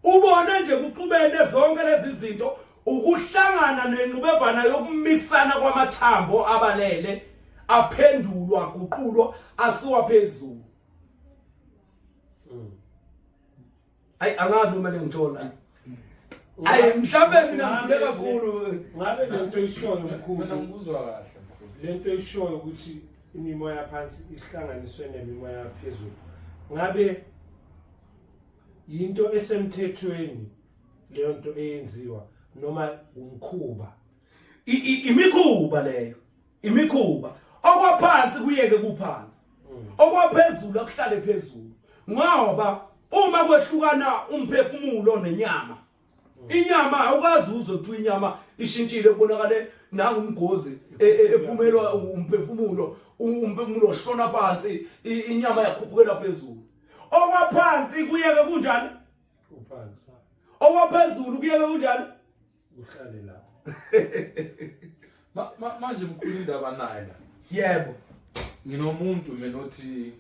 Ubone nje kuxubene zonke lezi zinto, ukuhlangana nenxubevana yokumixana kwamathambo abalele, aphendulwa, aguqulwa, asiwa phezulu. Ayi, angazi noma nengithola. Ayi, mhlawumbe mina ngijule kakhulu. Ngabe lento ishoyo, Mina mkhulu, ngikuzwa kahle, mkhulu. lento ishoyo ukuthi imimoya phansi ihlanganiswe nemimoya phezulu, ngabe yinto esemthethweni leyo nto eyenziwa noma umkhuba? Imikhuba leyo, imikhuba. Okwaphansi kuyeke kuphansi, okwaphezulu akuhlale phezulu, ngoba uma kwehlukana umphefumulo nenyama, inyama awukazi uzwe kuthiwa inyama ishintshile, kubonakale nangumgozi ephumelwa umphefumulo, umphefumulo washona phansi, inyama yakhuphukela phezulu. Okwaphansi kuyeke kunjani? Uphansi. Okwaphezulu kuyeke kunjani? Kuhlale lapho. Manje mkhulu, indaba naye la. Yebo. Nginomuntu mina othi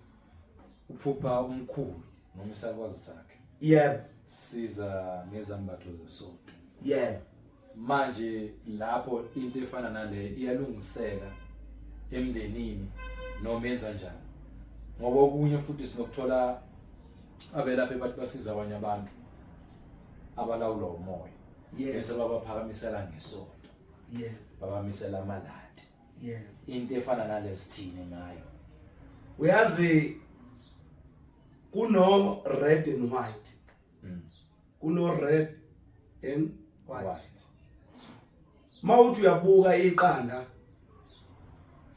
uphupha umkhulu noma isakwazi sakhe siza ngezambatho zesonto. Manje lapho into efana nale iyalungiseka emndenini noma yenza njani? Ngoba okunye futhi sinokuthola abelaphi bathi basiza abanye abantu abalawulwa umoya, bese babaphakamisela ngesonto, babamisela amaladi. Into efana nalesithini ngayo? Uyazi, kuno red and white. Kuno red and white. White. Mawuthi uyabuka iqanda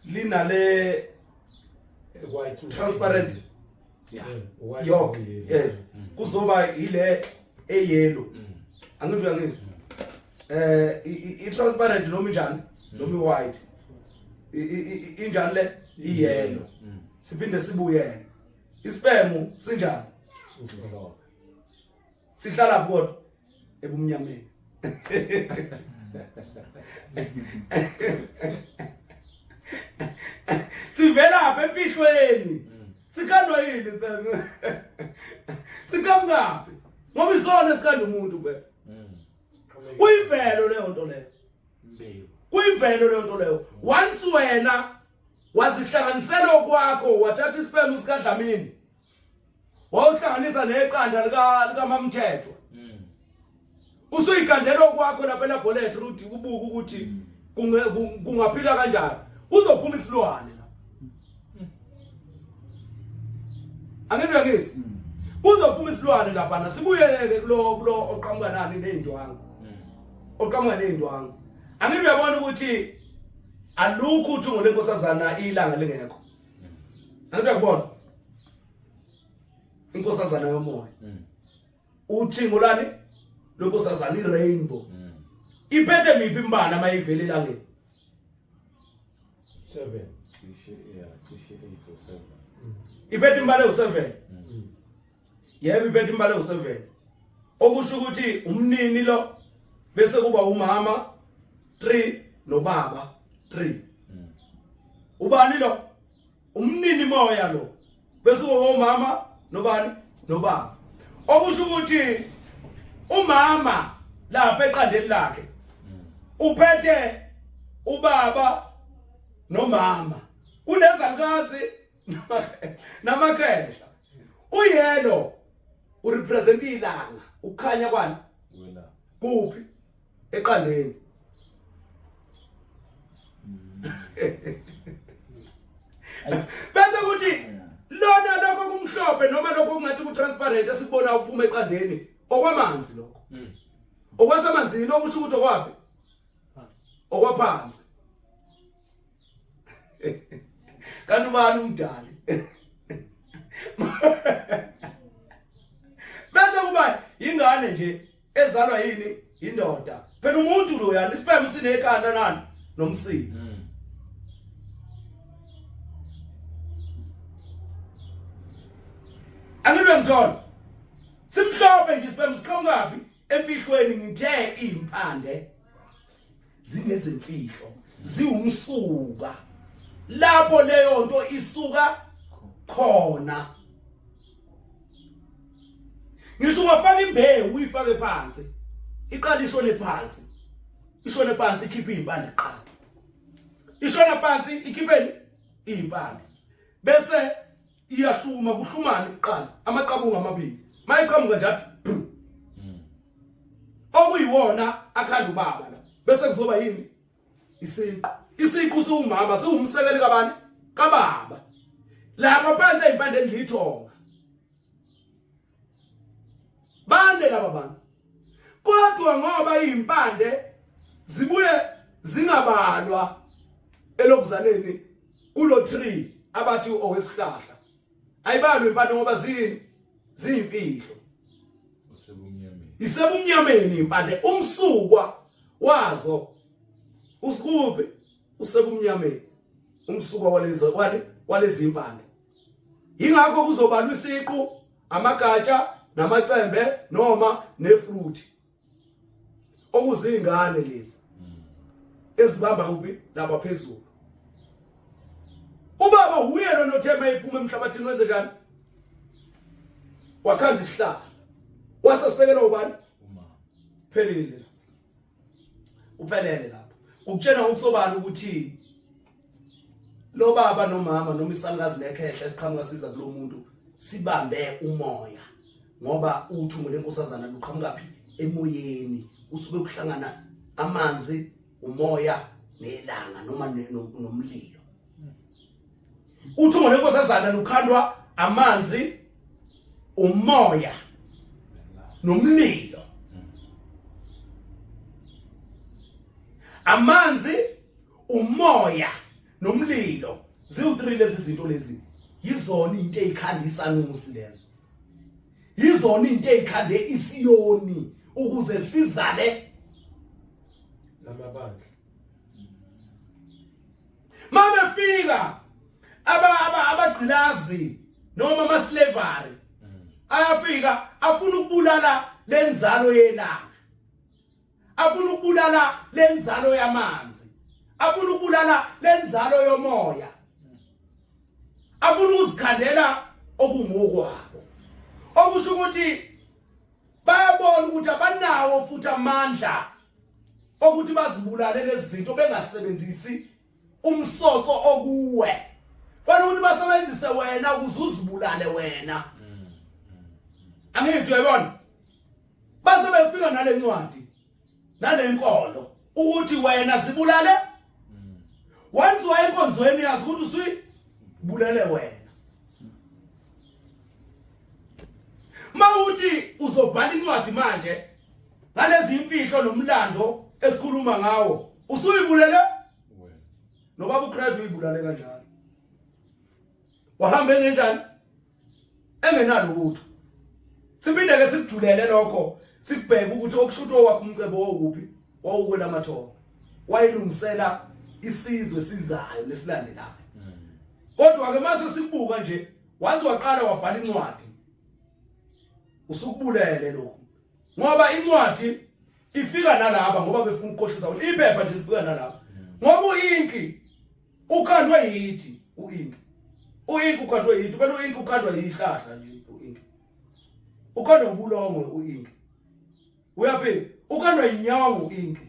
linale white transparent white yolk, kuzoba ile eyellow. Angithi uyangizwa? I transparent noma injani, noma i-white, injani le iyellow. Siphinde sibuyele isperm sinjani? Simhlophe. Sihlala kodwa ebumnyameni. Sivela apha emfihlweni. Sikhandwa yini isperm? Sikamngaphi? Ngoba isona esikhanda umuntu be. Kuyimvelo leyo nto leyo. Imbewu. Kuyimvelo leyo nto leyo. Once wena wazihlanganisela okwakho, wathatha isperm sikaDlamini, wawuhlanganisa neqanda lika likaMamthethwa, usuyikhandela okwakho lapha elaboratory, uthi ubuke ukuthi kungaphila kanjani, kuzophuma isilwane la. Angeke uyangizwa? Kuzophuma isilwane lapha. Sibuyeleke kulo oqhamuka nani? Nezindwangu. Oqhamuka nezindwangu, angeke uyabona ukuthi alukho uthungo lenkosazana ilanga lingekho? Angeke uyakubona inkosazana yomoya, uthingo lani lwenkosazana, i-rainbow, iphethe miphi imbala mayivele elangeni? 7. Cishe yeah, cishe 8 or 7. Iphethe imibala ewu7. Yebo iphethe imibala ewu7. Okusho ukuthi umnini lo bese kuba umama 3 nobaba 3. Ubani lo? Umnini moya lo. Bese kuba umama nobani nobaba. Okusho ukuthi umama lapha eqandeni lakhe uphethe ubaba nomama unezalukazi namakhehla uyelo urepresent ilanga ukukhanya kwani Wena. kuphi eqandeni bese kuthi lona lokho kumhlophe noma lokho kungathi ku transparent esikubona uphuma eqandeni okwamanzi lokho okwasemanzini okusho ukuthi okwaphi okwaphansi kanti ubani umdali bese kuba ingane nje ezalwa yini indoda phela umuntu lo yani isiphem sinekhanda nani nomsila angilwe ngithola simhlophe nje isiphem siqhamukaphi emfihlweni ngithe impande zinezimfihlo ziwumsuka lapho leyo nto isuka khona ngisho ungafaka imbewu uyifake phansi iqala ishone phansi ishone phansi ikhiphe izimpande kuqala ishona phansi ikhipheni izimpande bese iyahluma kuhlumane kuqala amaqabunga amabili mayiqhamuka njalo bru okuyiwona akhanda ubaba la bese kuzoba yini isiqu isiqu siwumama siwumsekeli kabani kababa lapha phansi ezimpandeni lithonga bande laba bantu kodwa ngoba izimpande zibuye zingabalwa elokuzaleni kulo tree abathi owesihlahla ayibalwe impande ngoba zini ziyimfihlo Usebumnyameni. Isebumnyameni impande umsukwa wazo usikuphi usebumnyameni umsukwa walezo wale walezi impande ingakho kuzobalwa isiqu amagatsha namacembe noma nefruit okuzingane lezi ezibamba kuphi lapha phezulu ubaba wuye lona othe mayiphuma emhlabathini wenze njani wakhanda isihlahla wasesekela ubani phelile uphelele lapho ukutshena ngokusobala ukuthi lo baba nomama noma isalukazi nekhehla esiqhamuka siza kulomuntu sibambe umoya ngoba uthungo lenkosazana luqhamuka phi emoyeni usuke kuhlangana amanzi umoya nelanga noma nomlilo uthungo lenkosazana lukhandwa amanzi umoya nomlilo amanzi umoya nomlilo ziwu3 lezi zinto lezi yizona into ezikhanda isanusi lezo yizona into ezikhande isiyoni ukuze sizale lamabandla mabefika aba aba abagqilazi noma ama slavery ayafika afuna ukubulala lenzalo yelanga afuna ukubulala lenzalo yamanzi afuna ukubulala lenzalo yomoya afuna ukuzikhandela okungokwabo okusho ukuthi bayabona ukuthi abanawo futhi amandla okuthi bazibulale lezi zinto bengasebenzisi umsoco okuwe fanele ukuthi basebenzise wena ukuze uzibulale wena angithi uyayibona base befika nalencwadi nalenkolo ukuthi wena zibulale once wayenkonzweni yazi ukuthi usuyibulele wena mawuthi uzobhala incwadi manje ngalezi imfihlo nomlando esikhuluma ngawo usuyibulele nobaba uCraig uyibulale kanjalo wahamba engenjani engenalutho siphinde ke sikujulele lokho sikubheke ukuthi okusho ukuthi owakhe umcebo wowuphi wawukwelamathongo wayelungisela isizwe sizayo nesilandelayo. Kodwa ke mase sikubuka nje once waqala wabhala incwadi usukubulele lokho. Ngoba incwadi ifika nalaba ngoba befuna ukukhohlisa wena. Iphepha nje lifika nalaba. Ngoba uinki ukhandwe yithi uinki. Uinki ukhandwe yithi, phela uinki ukhandwa yihlahla nje uinki. Ukhandwa ubulongwe uinki. Uyaphi? Ukhandwa yinyongo uinki.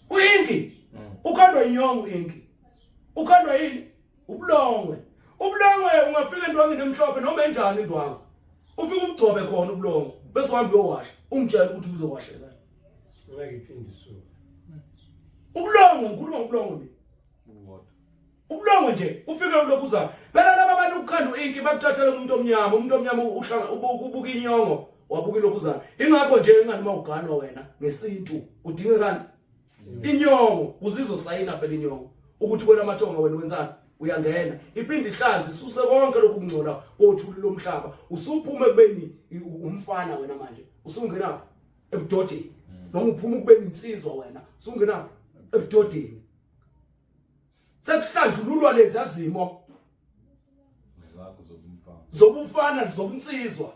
Uinki. Ukhandwa yinyongo uinki. Ukhandwa yini? Ubulongwe. Ubulongwe ungafika endwangini emhlophe noma enjani indwangu. Ufike umgcobe khona ubulongwe bese uhamba uyowasha. Ungitshela ukuthi uzowashela. Ngeke iphinde isuke. Ubulongwe ngikhuluma ngobulongwe mina. Ubukodwa. Ubulongwe nje ufike ulokhu uzana. Phela laba bantu ukukhanda uinki bakuthathela umuntu omnyama, umuntu omnyama uhlanga ubuka inyongo, wabuka ilokhu uzana. Ingakho nje ingani uma uganwa wena ngesintu kudingekani inyongo uzizosayina phela inyongo ukuthi kwena amathonga wena wenzani uyangena iphinde ihlanze isuse konke lokhu kungcola kothuli lomhlaba usuphuma ekubeni umfana wena manje usungena ebudodeni noma uphuma ukubeni insizwa wena usungena ebudodeni sekuhlanjululwa lezi azimo zakho zobumfana zobumfana zobunsizwa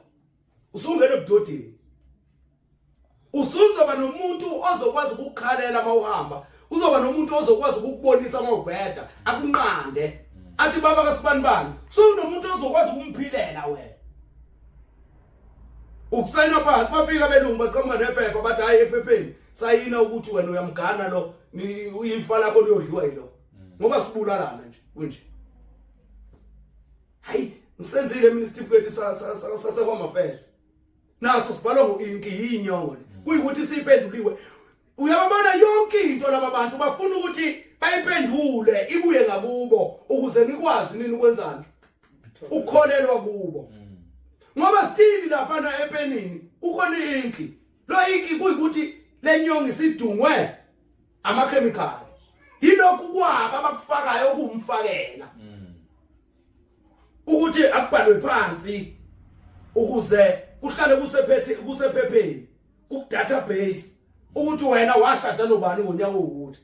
usungena ebudodeni usuzoba nomuntu ozokwazi ukukhalela uma uhamba uzoba nomuntu ozokwazi ukukubonisa uma ubheda akunqande athi baba kasibanibani sunomuntu ozokwazi ukumphilela wena ukusayina phansi bafika belungu baqhamuka nephepha bathi hayi ephepheni sayina ukuthi wena uyamgana lo ifa lakho liyodliwa yilo ngoba sibulalana nje kunje hayi ngisenzile mina isitifiketi sase Home Affairs naso sibhalwa ngo-inki yinyongo le kuyikuthi siyiphenduliwe uyababona yonke into laba bantu bafuna ukuthi bayiphendule ibuye ngakubo ukuze nikwazi nini ukwenzani ukukholelwa kubo ngoba Steve lapha na epenini kukhona inki lo inki kuyikuthi lenyongo isidungwe amakhemikhali yilokhu kwabo abakufakayo okumfakela ukuthi akubhalwe phansi ukuze kuhlale kusephethe kusephepheni ku database ukuthi wena washada nobani ngonyaka ukuthi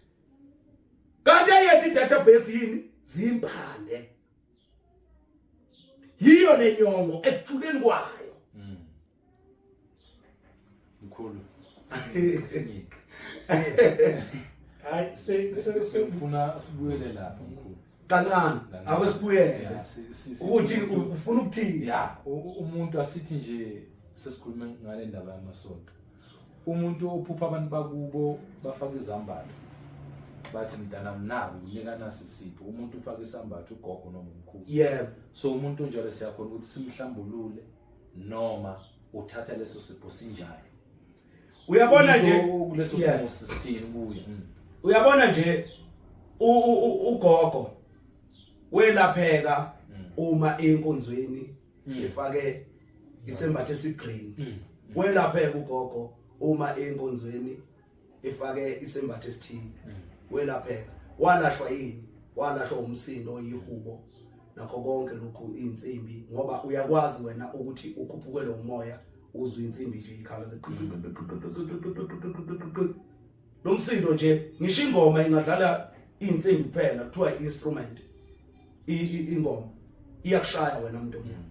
kanti eyethu database yini zimpande yiyo lenyongo ekujuleni kwayo Mkhulu. Hayi se se Sifuna sibuyele lapha mkhulu. Kancane ake sibuyele. Ukuthi ufuna ukuthini? Ya, umuntu asithi nje sesikhulume ngale ndaba yamasonto. Umuntu ophupha abantu bakubo bafaka izambatho. Bathi mntana mnaku unika nasi sipho. Umuntu ufaka isambatho ugogo noma umkhulu. Yebo. So umuntu onjalo siyakhona ukuthi simhlambulule noma uthatha leso sipho sinjalo uyabona nje kuleso simo sisithini kuye mm. uyabona nje ugogo welapheka uma enkonzweni efake isembatho esigreen welapheka ugogo uma enkonzweni efake isembatho esithile welapheka walashwa yini walashwa umsindo oyihubo nakho konke lokhu insimbi ngoba uyakwazi wena ukuthi ukhuphukele umoya uzwe insimbi nje ikhala ze lo msindo nje ngisho ingoma ingadlala insimbi kuphela kuthiwa instrument ingoma iyakushaya wena umuntu omnyama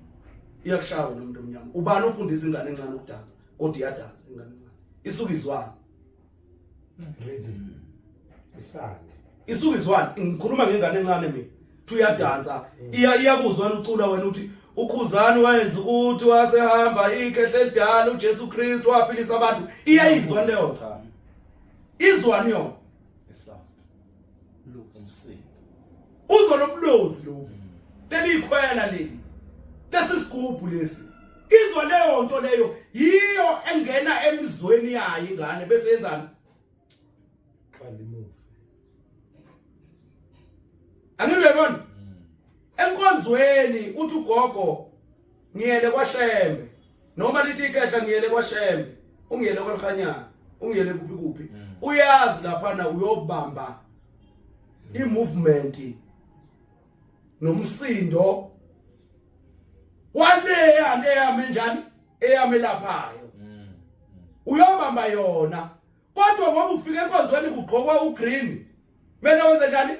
iyakushaya wena umuntu omnyama ubani ofundisa ingane encane ukudansa kodwa iyadansa ingane encane isuke izwana rhythm isandi isuke izwana ngikhuluma ngengane encane mina thi uyadansa iya iyakuzwana ucula wena uthi ukhuzani wayenza ukuthi wasehamba ikhehle elidala uJesu Kristu waphilisa abantu iyayizwa leyo Cha. izwani yona Isound. Umsindo. Uzwa lobulozi lobu. Leli ikhwela leli. Lesi sigubhu lesi. Izwa leyo nto leyo yiyo engena emizweni yayo ingane bese yenzani? Qala imuve. Angeke uyabona? Enkonzweni uthi ugogo ngiyele kwaShembe. Noma lithi ikhehla ngiyele kwaShembe, ungiyele kwaLhanyana, ungiyele kuphi kuphi. Uyazi laphana uyobamba i-movement nomsindo waleya leyami njani eyami laphayo uyobamba yona kodwa ngoba ufika enkonzweni kugqokwa ugreen Mina wenze njani?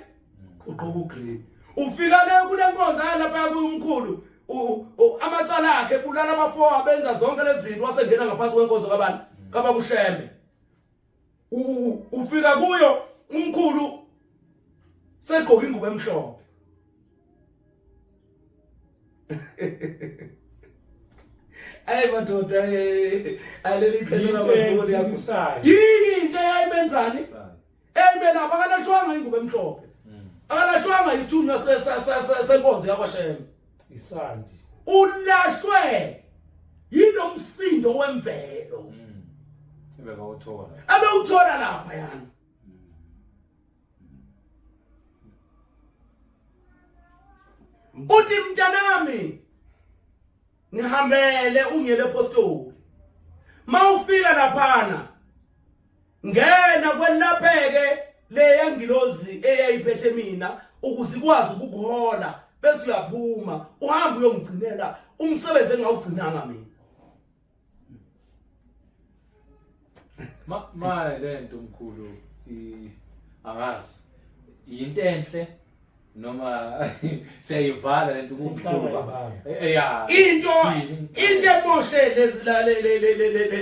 Ugqoka ugreen. Ufika le kulenkonzo lapha kumkhulu amacala akhe bulala abafo abenza zonke lezi zinto wasengena ngaphansi kwenkonzo kabani? KababuShembe. Ufika kuyo umkhulu segqoka ingubo emhlophe. Ayi madoda aleli khehla lamazulu liyakhisayo. Yini into eyayimenzani? Eyayibelapha akalashwanga ingubo emhlophe. Akalashwanga isithunywa senkonzo yakwaShembe. Isandi. Ulashwe yinomsindo wemvelo. Ebekawuthola. Abewuthola lapha yani. Uthi mntanami ngihambele ungiyele epostoli. Mawufika laphana ngena kwelapheke leya ngilozi eyayiphethe mina ukuze ikwazi ukukuhola bese uyaphuma uhambe uyongigcinela umsebenzi engawugcinanga mina. Ma ma lento mkhulu i angazi yinto enhle noma siyayivala lento kumkhulu ba ya into into emoshe lezi la le le le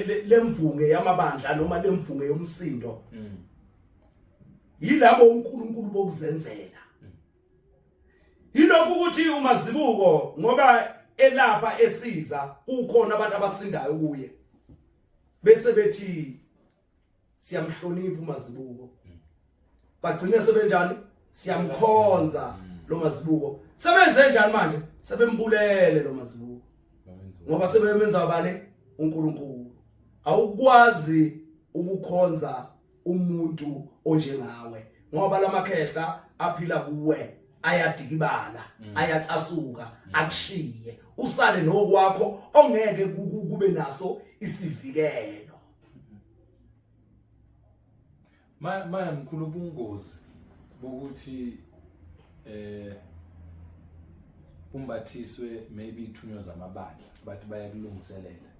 le lemvunge yamabandla noma lemvunge yomsindo yilabo uNkulunkulu bokuzenzela yilokhu ukuthi umazibuko ngoba elapha esiza kukhona abantu abasindayo kuye bese bethi siyamhlonipha umazibuko bagcine sebenjani siyamkhonza lo mazibuko sebenze njani manje sebembulele lo mazibuko ngoba sebemenza bani uNkulunkulu awukwazi ukukhonza umuntu onjengawe ngoba lamakhehla aphila kuwe ayadikibala ayacasuka akushiye usale nokwakho ongeke kube naso isivikelo. Maya mkhulu ubungozi bokuthi umbathiswe maybe ithunywa zamabandla bathi bayakulungiselela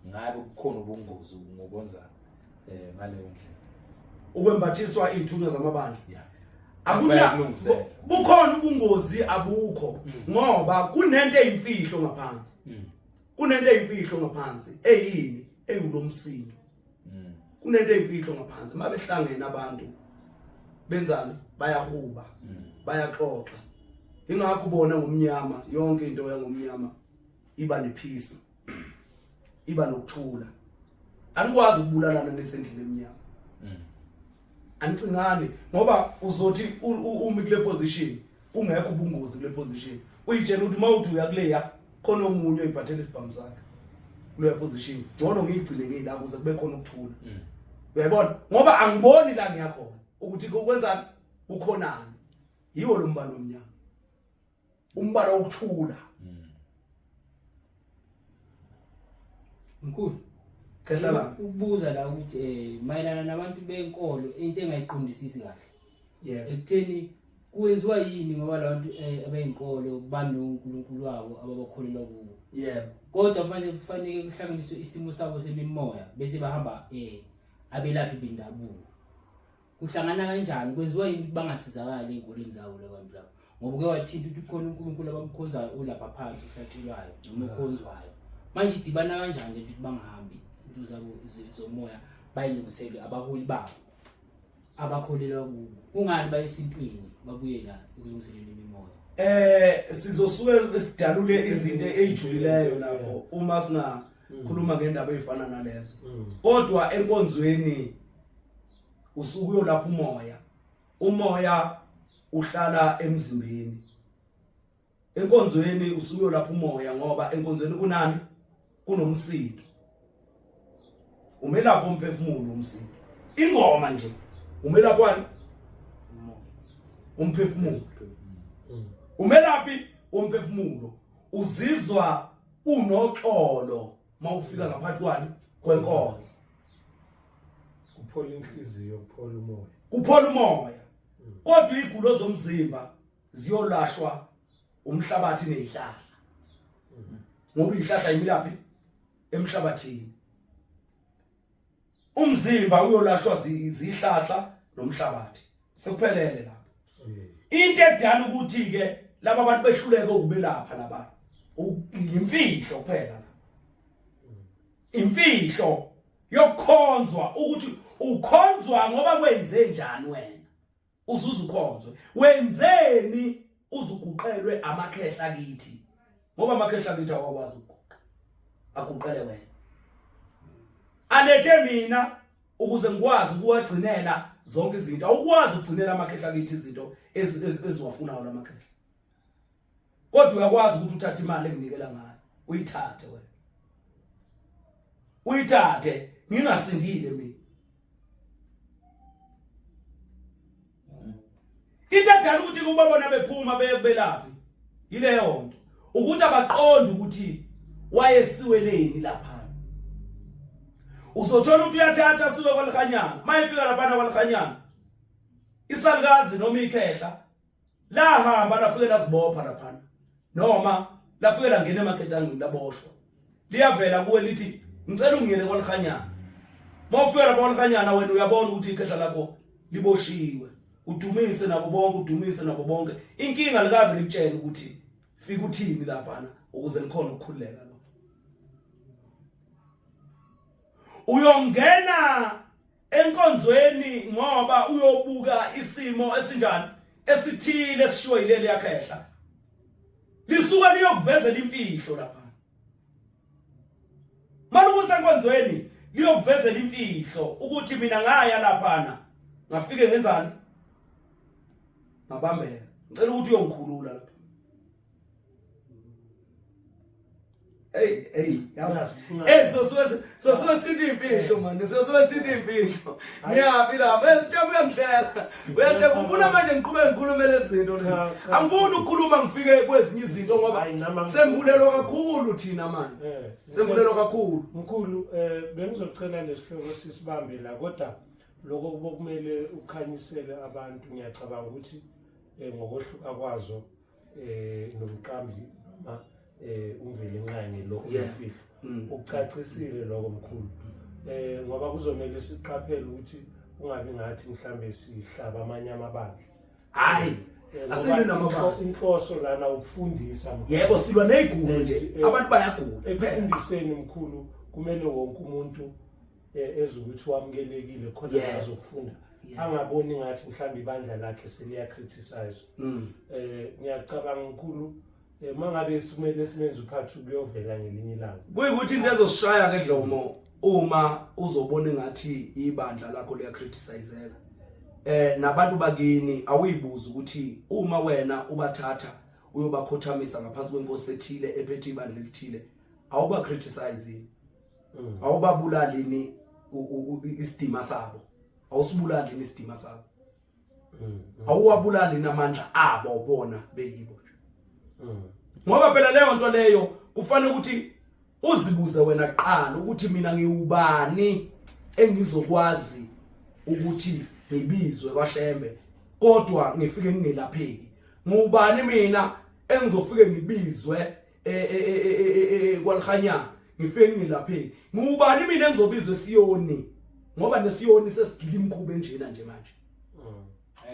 ngabe kukhona ubungozi ngokwenza ngaleyo ndlela ukwembathiswa ithunywa zamabandla? Yeah. Akuna bukhona ubungozi abukho ngoba kunento eyimfihlo ngaphansi. Kunento eyimfihlo ngaphansi eyini eyulomsindo. Kunento eyimfihlo ngaphansi mabehlangene abantu benzani bayahuba bayaxoxa. Ingakho ubona ngomnyama yonke into yangomnyama iba nepeace iba nokuthula. Anikwazi ukubulalana nesendlini emnyama. Anicingani ngoba uzothi umi kule position kungekho ubungozi kule position uyitshela ukuthi mawuthi uya kuleya khona omunye oyibhathela isibhamu sakhe kuleya position ngcono ngiyigcine ngila ukuze kube khona ukuthula. Uyayibona ngoba angiboni la ngiyakhona ukuthi kwenzani kukhonani. Yiwo lo mbalo omnyama umbala wokuthula. Mkhulu Khehla la ukubuza la ukuthi mayelana nabantu benkolo into engayiqondisisi kahle. Yebo. Ekutheni kwenziwa yini ngoba labantu abeyinkolo banoNkulunkulu wabo ababakholelwa kubo. Yebo. Kodwa manje kufanele kuhlanganiswe isimo sabo semimoya bese bahamba abelaphi bendabuko. Kuhlangana kanjani kwenziwa yini ukuthi bangasizakali ey'nkolweni zabo la bantu laba? Ngoba uke wathinta ukuthi kukhona uNkulunkulu abamkhonzayo olapha phansi ohlatshelwayo noma okhonzwayo. Manje idibana kanjani lento ukuthi bangahambi into zabo zomoya bayilungiselwe abaholi babo abakholelwa kubo? Kungani bayesintwini babuye la ekulungiseleni imimoya? Sizosuke sidalule izinto ezijulileyo lapho uma singakhuluma ngendaba ezifana nalezo. Kodwa enkonzweni usuke uyolapha umoya. Umoya uhlala emzimbeni. Enkonzweni usuke uyolapha umoya ngoba enkonzweni kunani? Kunomsindo. Umelaphi umphefumulo umsindo. Ingoma nje umelaphi wani? Umphefumulo. Umelaphi umphefumulo uzizwa unoxolo mawufika ngaphansi kwani kwenkonzo. Kuphola inhliziyo, kuphola umoya. Kuphola umoya. Kodwa igulo zomzimba ziyolashwa umhlabathi nezihlahla. Ngoba izihlahla imilaphi emhlabathini. Umzimba uyolashwa izihlahla nomhlabathi. Sekuphelele lapho. Into edala ukuthi ke laba bantu behluleke ukubelapha laba imfihlo kuphela la. Imfihlo yokukhonzwa ukuthi ukhonzwa ngoba kwenze njani wena. Uzuza ukhonzwe. Wenzeni uzuguqelwe amakhehla kithi? Ngoba amakhehla kithi awakwazi ukuguqa. Aguqele wena. Alethe mina ukuze ngikwazi ukuwagcinela zonke izinto. Awukwazi ukugcinela amakhehla kithi izinto eziwafunayo lamakhehla. Kodwa uyakwazi ukuthi uthathe imali enginikela ngayo, uyithathe wena. Uyithathe ngingasindile mina. Into edala ukuthi kubabona bephuma beye kubelaphi yileyo nto ukuthi abaqondi ukuthi wayesiweleni lapha. Uzothola ukuthi uyathatha asiwe kwalihanyana, mayefika laphana kwalihanyana isalukazi noma ikhehla lahamba lafike lazibopha laphana noma lafike langena emaketangweni laboshwa liyavela kuwe lithi ngicela ungiyele kwalihanyana uma ufika lapha kwalihanyana wena uyabona ukuthi ikhehla lakho liboshiwe udumise nabo bonke udumise nabo bonke inkinga likaze likutshele ukuthi fika uthini laphana ukuze likhona ukukhululeka lo uyongena enkonzweni ngoba uyobuka isimo esinjani esithile esishiwo yileli yakhehla lisuka liyokuvezela imfihlo lapha malukusa enkonzweni liyokuvezela imfihlo ukuthi mina ngaya laphana ngafike ngenzani ngabambeka ngicela ukuthi uyongikhulula lapha Hey hey yazi. Eh so so so so sithinta imfihlo man. So so sithinta imfihlo. Ngiyapi lapha? Eh sitshela uyangihleka. Uyahleka ufuna manje ngiqhubeke ngikhulume lezi zinto lezi. Angifuni ukukhuluma ngifike kwezinye izinto ngoba sembulelwa kakhulu thina manje. Eh, sembulelwa kakhulu. Mkhulu eh bengizocela lesihloko sisibambe la kodwa lokho kubokumele ukhanyisele abantu ngiyacabanga ukuthi eh, ngokohluka kwazo eh nomqambi noma eh uMvelinqangi lo umfihlo mm. ukucacisile lokho mkhulu eh ngoba kuzomela siqaphele ukuthi ungabi ngathi mhlambe sihlaba amanye amabandla hayi eh, asilwi namabandla inhloso lana ukufundisa yebo silwa nezigulo nje eh, abantu bayagula ekufundiseni mkhulu kumele wonke umuntu eh, ezukuthi wamukelekile khona yeah. azokufunda yeah. angaboni ngathi mhlawumbe ibandla lakhe seliya criticize mm. eh ngiyacabanga mkhulu eh mangabe simele simenze uphathi kuyovela ngelinye ilanga kuyikuthi into ezosishaya ke Dlomo uma uzobona ngathi ibandla lakho liya criticizeka eh nabantu bakini awuyibuza ukuthi uma wena ubathatha uyobakhothamisa ngaphansi kwenkosi ethile ephethe ibandla elithile awuba criticize mm. awubabulali ni isidima sabo awusibulali ni isidima sabo mm, mm. awuwabulali namandla abo bona beyibo nje ngoba phela leyo nto leyo kufanele ukuthi uzibuze wena kuqala ukuthi mina ngiwubani engizokwazi ukuthi ngibizwe kwaShembe kodwa ngifike ngingelapheki ngubani mina engizofike ngibizwe eh, eh, eh, kwalihanyana ngifike ngilapheki ngubani mina engizobizwa esiyoni ngoba nesiyoni sesigila imkhuba enjena nje manje mm.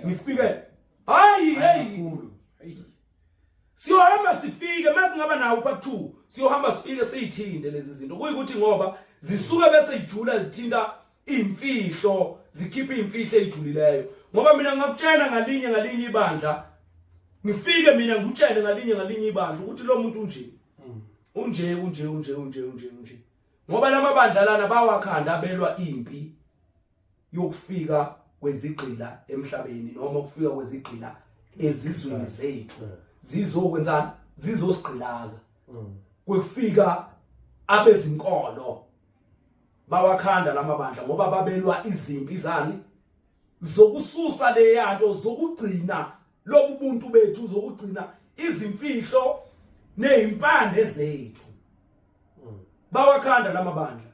ngifike hayi hey siyohamba sifike masingaba nawo part 2 siyohamba sifike siyithinte lezi zinto kuyikuthi ngoba zisuke bese ijula zithinta imfihlo zikhipha imfihlo ezijulileyo ngoba mina ngakutshela ngalinye ngalinye ibandla ngifike mina ngikutshele ngalinye ngalinye ibandla ukuthi lo muntu unje unje unje unje unje unje unje ngoba lamabandla lana bawakhanda belwa impi yokufika kwezigqila emhlabeni noma ukufika kwezigqila ezizweni zethu zizokwenzani zizosigqilaza kwefika abezinkolo bawakhanda lamabandla ngoba babelwa izimpi zani zokususa leyanto zokugcina lobu buntu bethu zokugcina izimfihlo nezimpande zethu bawakhanda lamabandla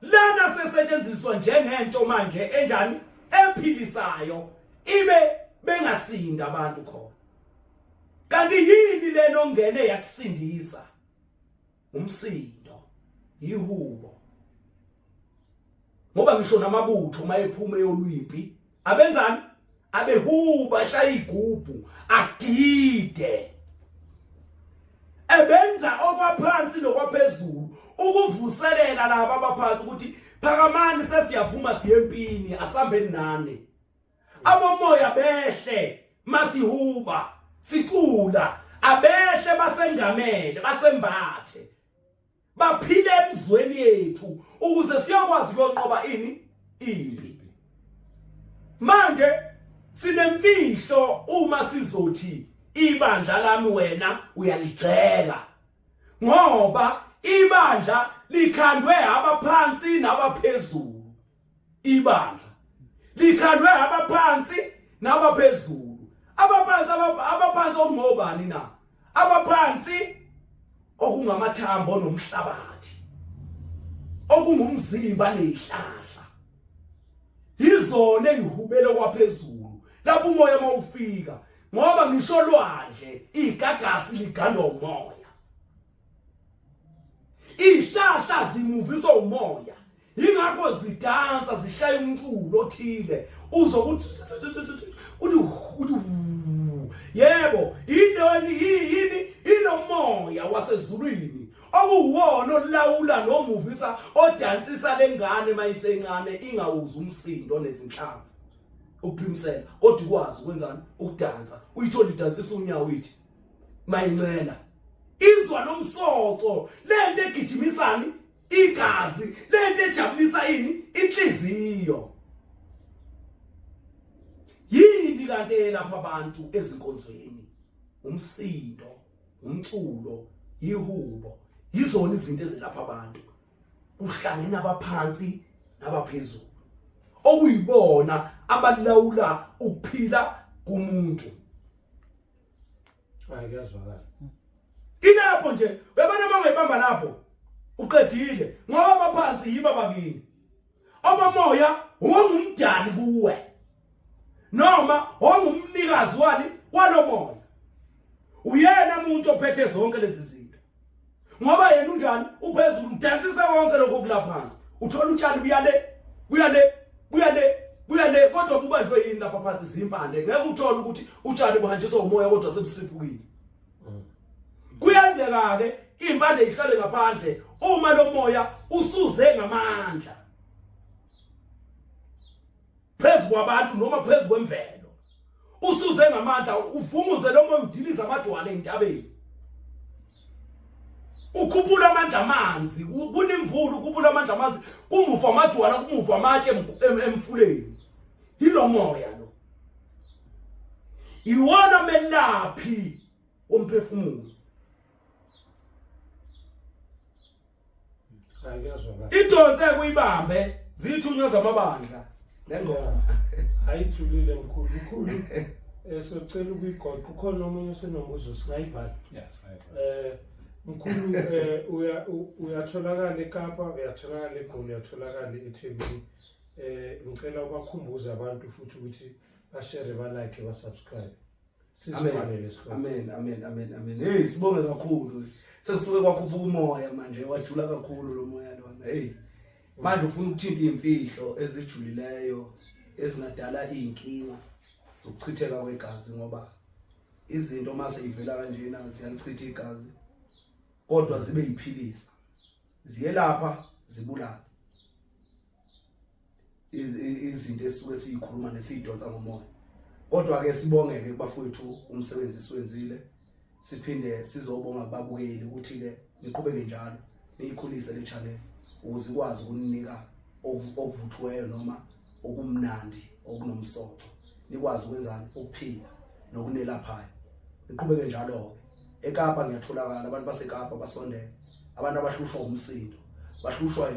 lana sesetshenziswa njengento manje enjani ephilisayo ibe bengasinda abantu khona kanti yini lena ongene yakusindisa umsindo ihubo ngoba ngisho namabutho uma ephuma eyolwimpi abenzani Abehuba shaya igubhu agide. Ebenza okwaphansi nokwaphezulu ukuvuselela laba abaphansi ukuthi phakamani sesiyaphuma siyempini asambeni nani. Abomoya behle masihuba sicula abehle basengamele basembathe baphile emzweni yethu ukuze siyokwazi ukuyonqoba ini impi. Manje sinemfihlo uma sizothi ibandla lami wena uyaligxeka, ngoba ibandla likhandwe abaphansi nabaphezulu. Ibandla likhandwe abaphansi nabaphezulu. Abaphansi abaphansi okungobani na? Abaphansi okungamathambo nomhlabathi, okungumzimba nezihlahla, yizona ezihubele kwaphezulu lapho umoya mawufika, ngoba ngisho lwandle igagasi ligandwa umoya, izihlahla zimuviswa umoya, ingakho zidansa zishaya umculo othile uzokuthi uthi yebo yini yini inomoya wasezulwini okuwuwona olawula nomuvisa odansisa lengane mayisencane ingawuzi umsindo nezinhlamvu ukuphimisela, kodwa ikwazi ukwenzani ukudansa, uyithola idansisa unyawo ithi mayincela izwa lomsoco lento egijimisani igazi lento ejabulisa ini inhliziyo. Yini kanti elapha abantu ezinkonzweni? Umsindo, umculo, ihubo, yizona izinto ezilapha abantu. Kuhlangene abaphansi nabaphezulu okuyibona abalawula ukuphila kumuntu. Hayi kuyazwakala. Ilapho nje uyabona uma ungayibamba lapho uqedile, ngoba abaphansi yibo abakini. Obomoya ungumdali kuwe noma ongumnikazi wani walomoya, uyena umuntu ophethe zonke lezi zinto, ngoba yena unjani uphezulu udansisa konke lokho kulaphansi. Uthola utshani buyale buyale buyale buyale, kodwa bubanjwe yini lapha phansi? Zimpande. Ngeke uthole ukuthi utshani buhanjiswa umoya kodwa sebusiphukile. Kuyenzeka ke impande ihlale ngaphandle uma lo moya usuze ngamandla phezu kwabantu noma phezu kwemvelo, usuze ngamandla uvunguze lo moya udiliza amadwala entabeni, ukhuphula amandla amanzi, kunemvula ukhuphula amandla amanzi, kumuva amadwala, kumuva amatshe emfuleni. Yilo moya lo, iwona melaphi womphefumulo. Idonse kuyibambe zithunywa zamabandla nengoma. Ayijulile mkhulu, mkhulu. Socela ukuyigoqa, ukhona omunye osenombuzo singayivala. Yes, Mkhulu uyatholakala eKapa, uyatholakala eGoli, uyatholakala eThekwini. Ngicela ubakhumbuze abantu futhi ukuthi bashare, ba like, ba subscribe. Sizivale lesihloko. Amen, amen, amen, amen. Hey, sibonge kakhulu. Sekusuke kwakhuphuka umoya manje, wajula kakhulu lo moya lona. Hey. Manje ufuna ukuthinta imfihlo ezijulileyo ezingadala izinkinga zokuchitheka kwegazi, ngoba izinto mase ivela kanjena ziyalichitha igazi, kodwa zibe yiphilisa, ziyelapha, zibulala izinto esisuke siyikhuluma nesiyidonsa ngomoya. Kodwa ke sibongeke kubafowethu umsebenzi siwenzile, siphinde sizobonga kubabukeli ukuthi ke niqhubeke njalo niyikhulise le channel ukuze ikwazi ukuninika okuvuthiweyo noma okumnandi okunomsoco, nikwazi ukwenzani ukuphila nokunelaphayo. Niqhubeke njalo ke. eKapa ngiyatholakala, abantu baseKapa basondele, abantu abahlushwa umsindo, bahlushwa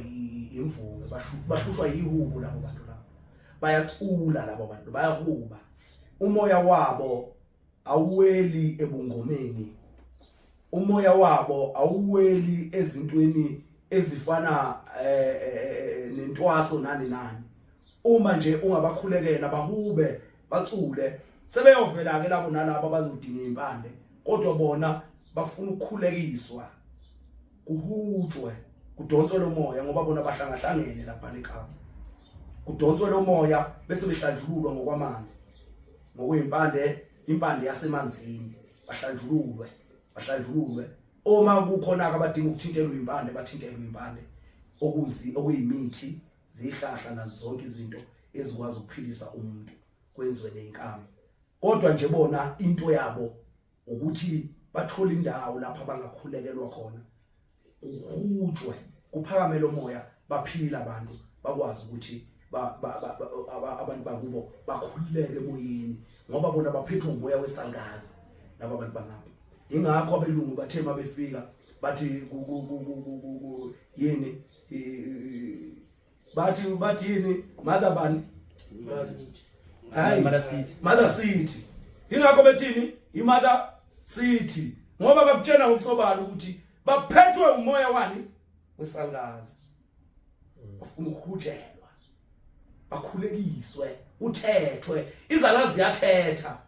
imvume, bahlushwa ihubo, labo bantu labo bayacula, labo bantu bayahuba, umoya wabo awuweli ebungomeni, umoya wabo awuweli ezintweni ezifana nentwaso nani nani. Uma nje ungabakhulekela bahube bacule, sebeyovela ke labo nalabo abazodinga impande, kodwa bona bafuna ukukhulekiswa, kuhutshwe, kudonswe lo moya, ngoba bona bahlangahlangene lapha eKapa, kudonswe lo moya bese behlanjululwa ngokwamanzi. Ngokuyimpande, impande yasemanzini, bahlanjululwe, bahlanjululwe. Uma kukhona abadinga ukuthintelwa impande, bathintelwe impande, okuzi okuyimithi, zihlahla nazo zonke izinto ezikwazi ukuphilisa umuntu, kwenziwe nezinkambi. Kodwa nje bona into yabo ukuthi bathole indawo lapha abangakhulekelwa khona, kuhutshwe, kuphakame lo moya, baphila abantu, bakwazi ukuthi abantu bakubo bakhululeke emoyeni, ngoba bona baphethwe umoya wesangazi laba bantu bangapha. Ingakho abelungu bathe mabefika bathi yini bathi yini mother bani, Mother City, Mother City. Ingakho bethini i-Mother City, ngoba bakutshena ngokusobala ukuthi baphethwe umoya wani wesangazi, bafuna ukuhutshelwa, bakhulekiswe, uthethwe. Izalazi ziyathetha,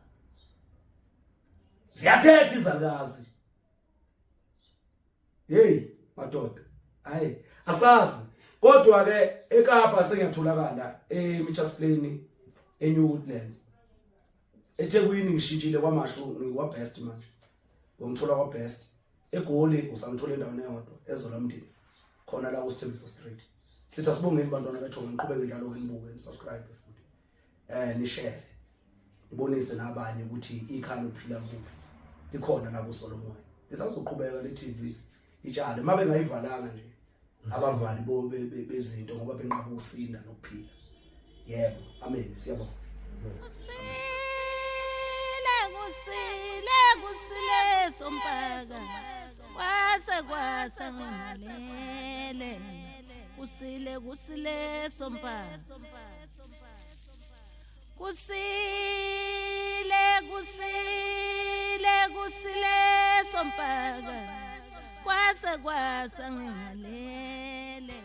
ziyathetha izalazi. Hey madoda, hayi asazi. Kodwa ke eKapa sengiyatholakala eMitchells Plain, eNew Woodlands, eThekwini ngishintshile kwaMashu, ngikwa Best manje, ngithola kwa Best. eGoli usangithola endaweni eyodwa eZola Mndeni, khona la kuSithembiso Street. Sithi asibongeni bantwana bethu, ngiqhubeke njalo ke, nibuke, nisubscribe futhi nishare, nibonise nabanye ukuthi ikhaya lokuphila kuphi likhona la kuSolomoya. Lisazoqhubeka le TV itshale mabe ngayivalanga nje abavali bo bezinto, ngoba benqaba ukusinda nokuphila. Yebo, amen, siyabonga. Kusile, kusile, kusile sompaka, kwase kwasa ngingalele. Kusile, kusile sompaka, kusile, kusile, kusile sompaka, kwase kwasa ngingalele.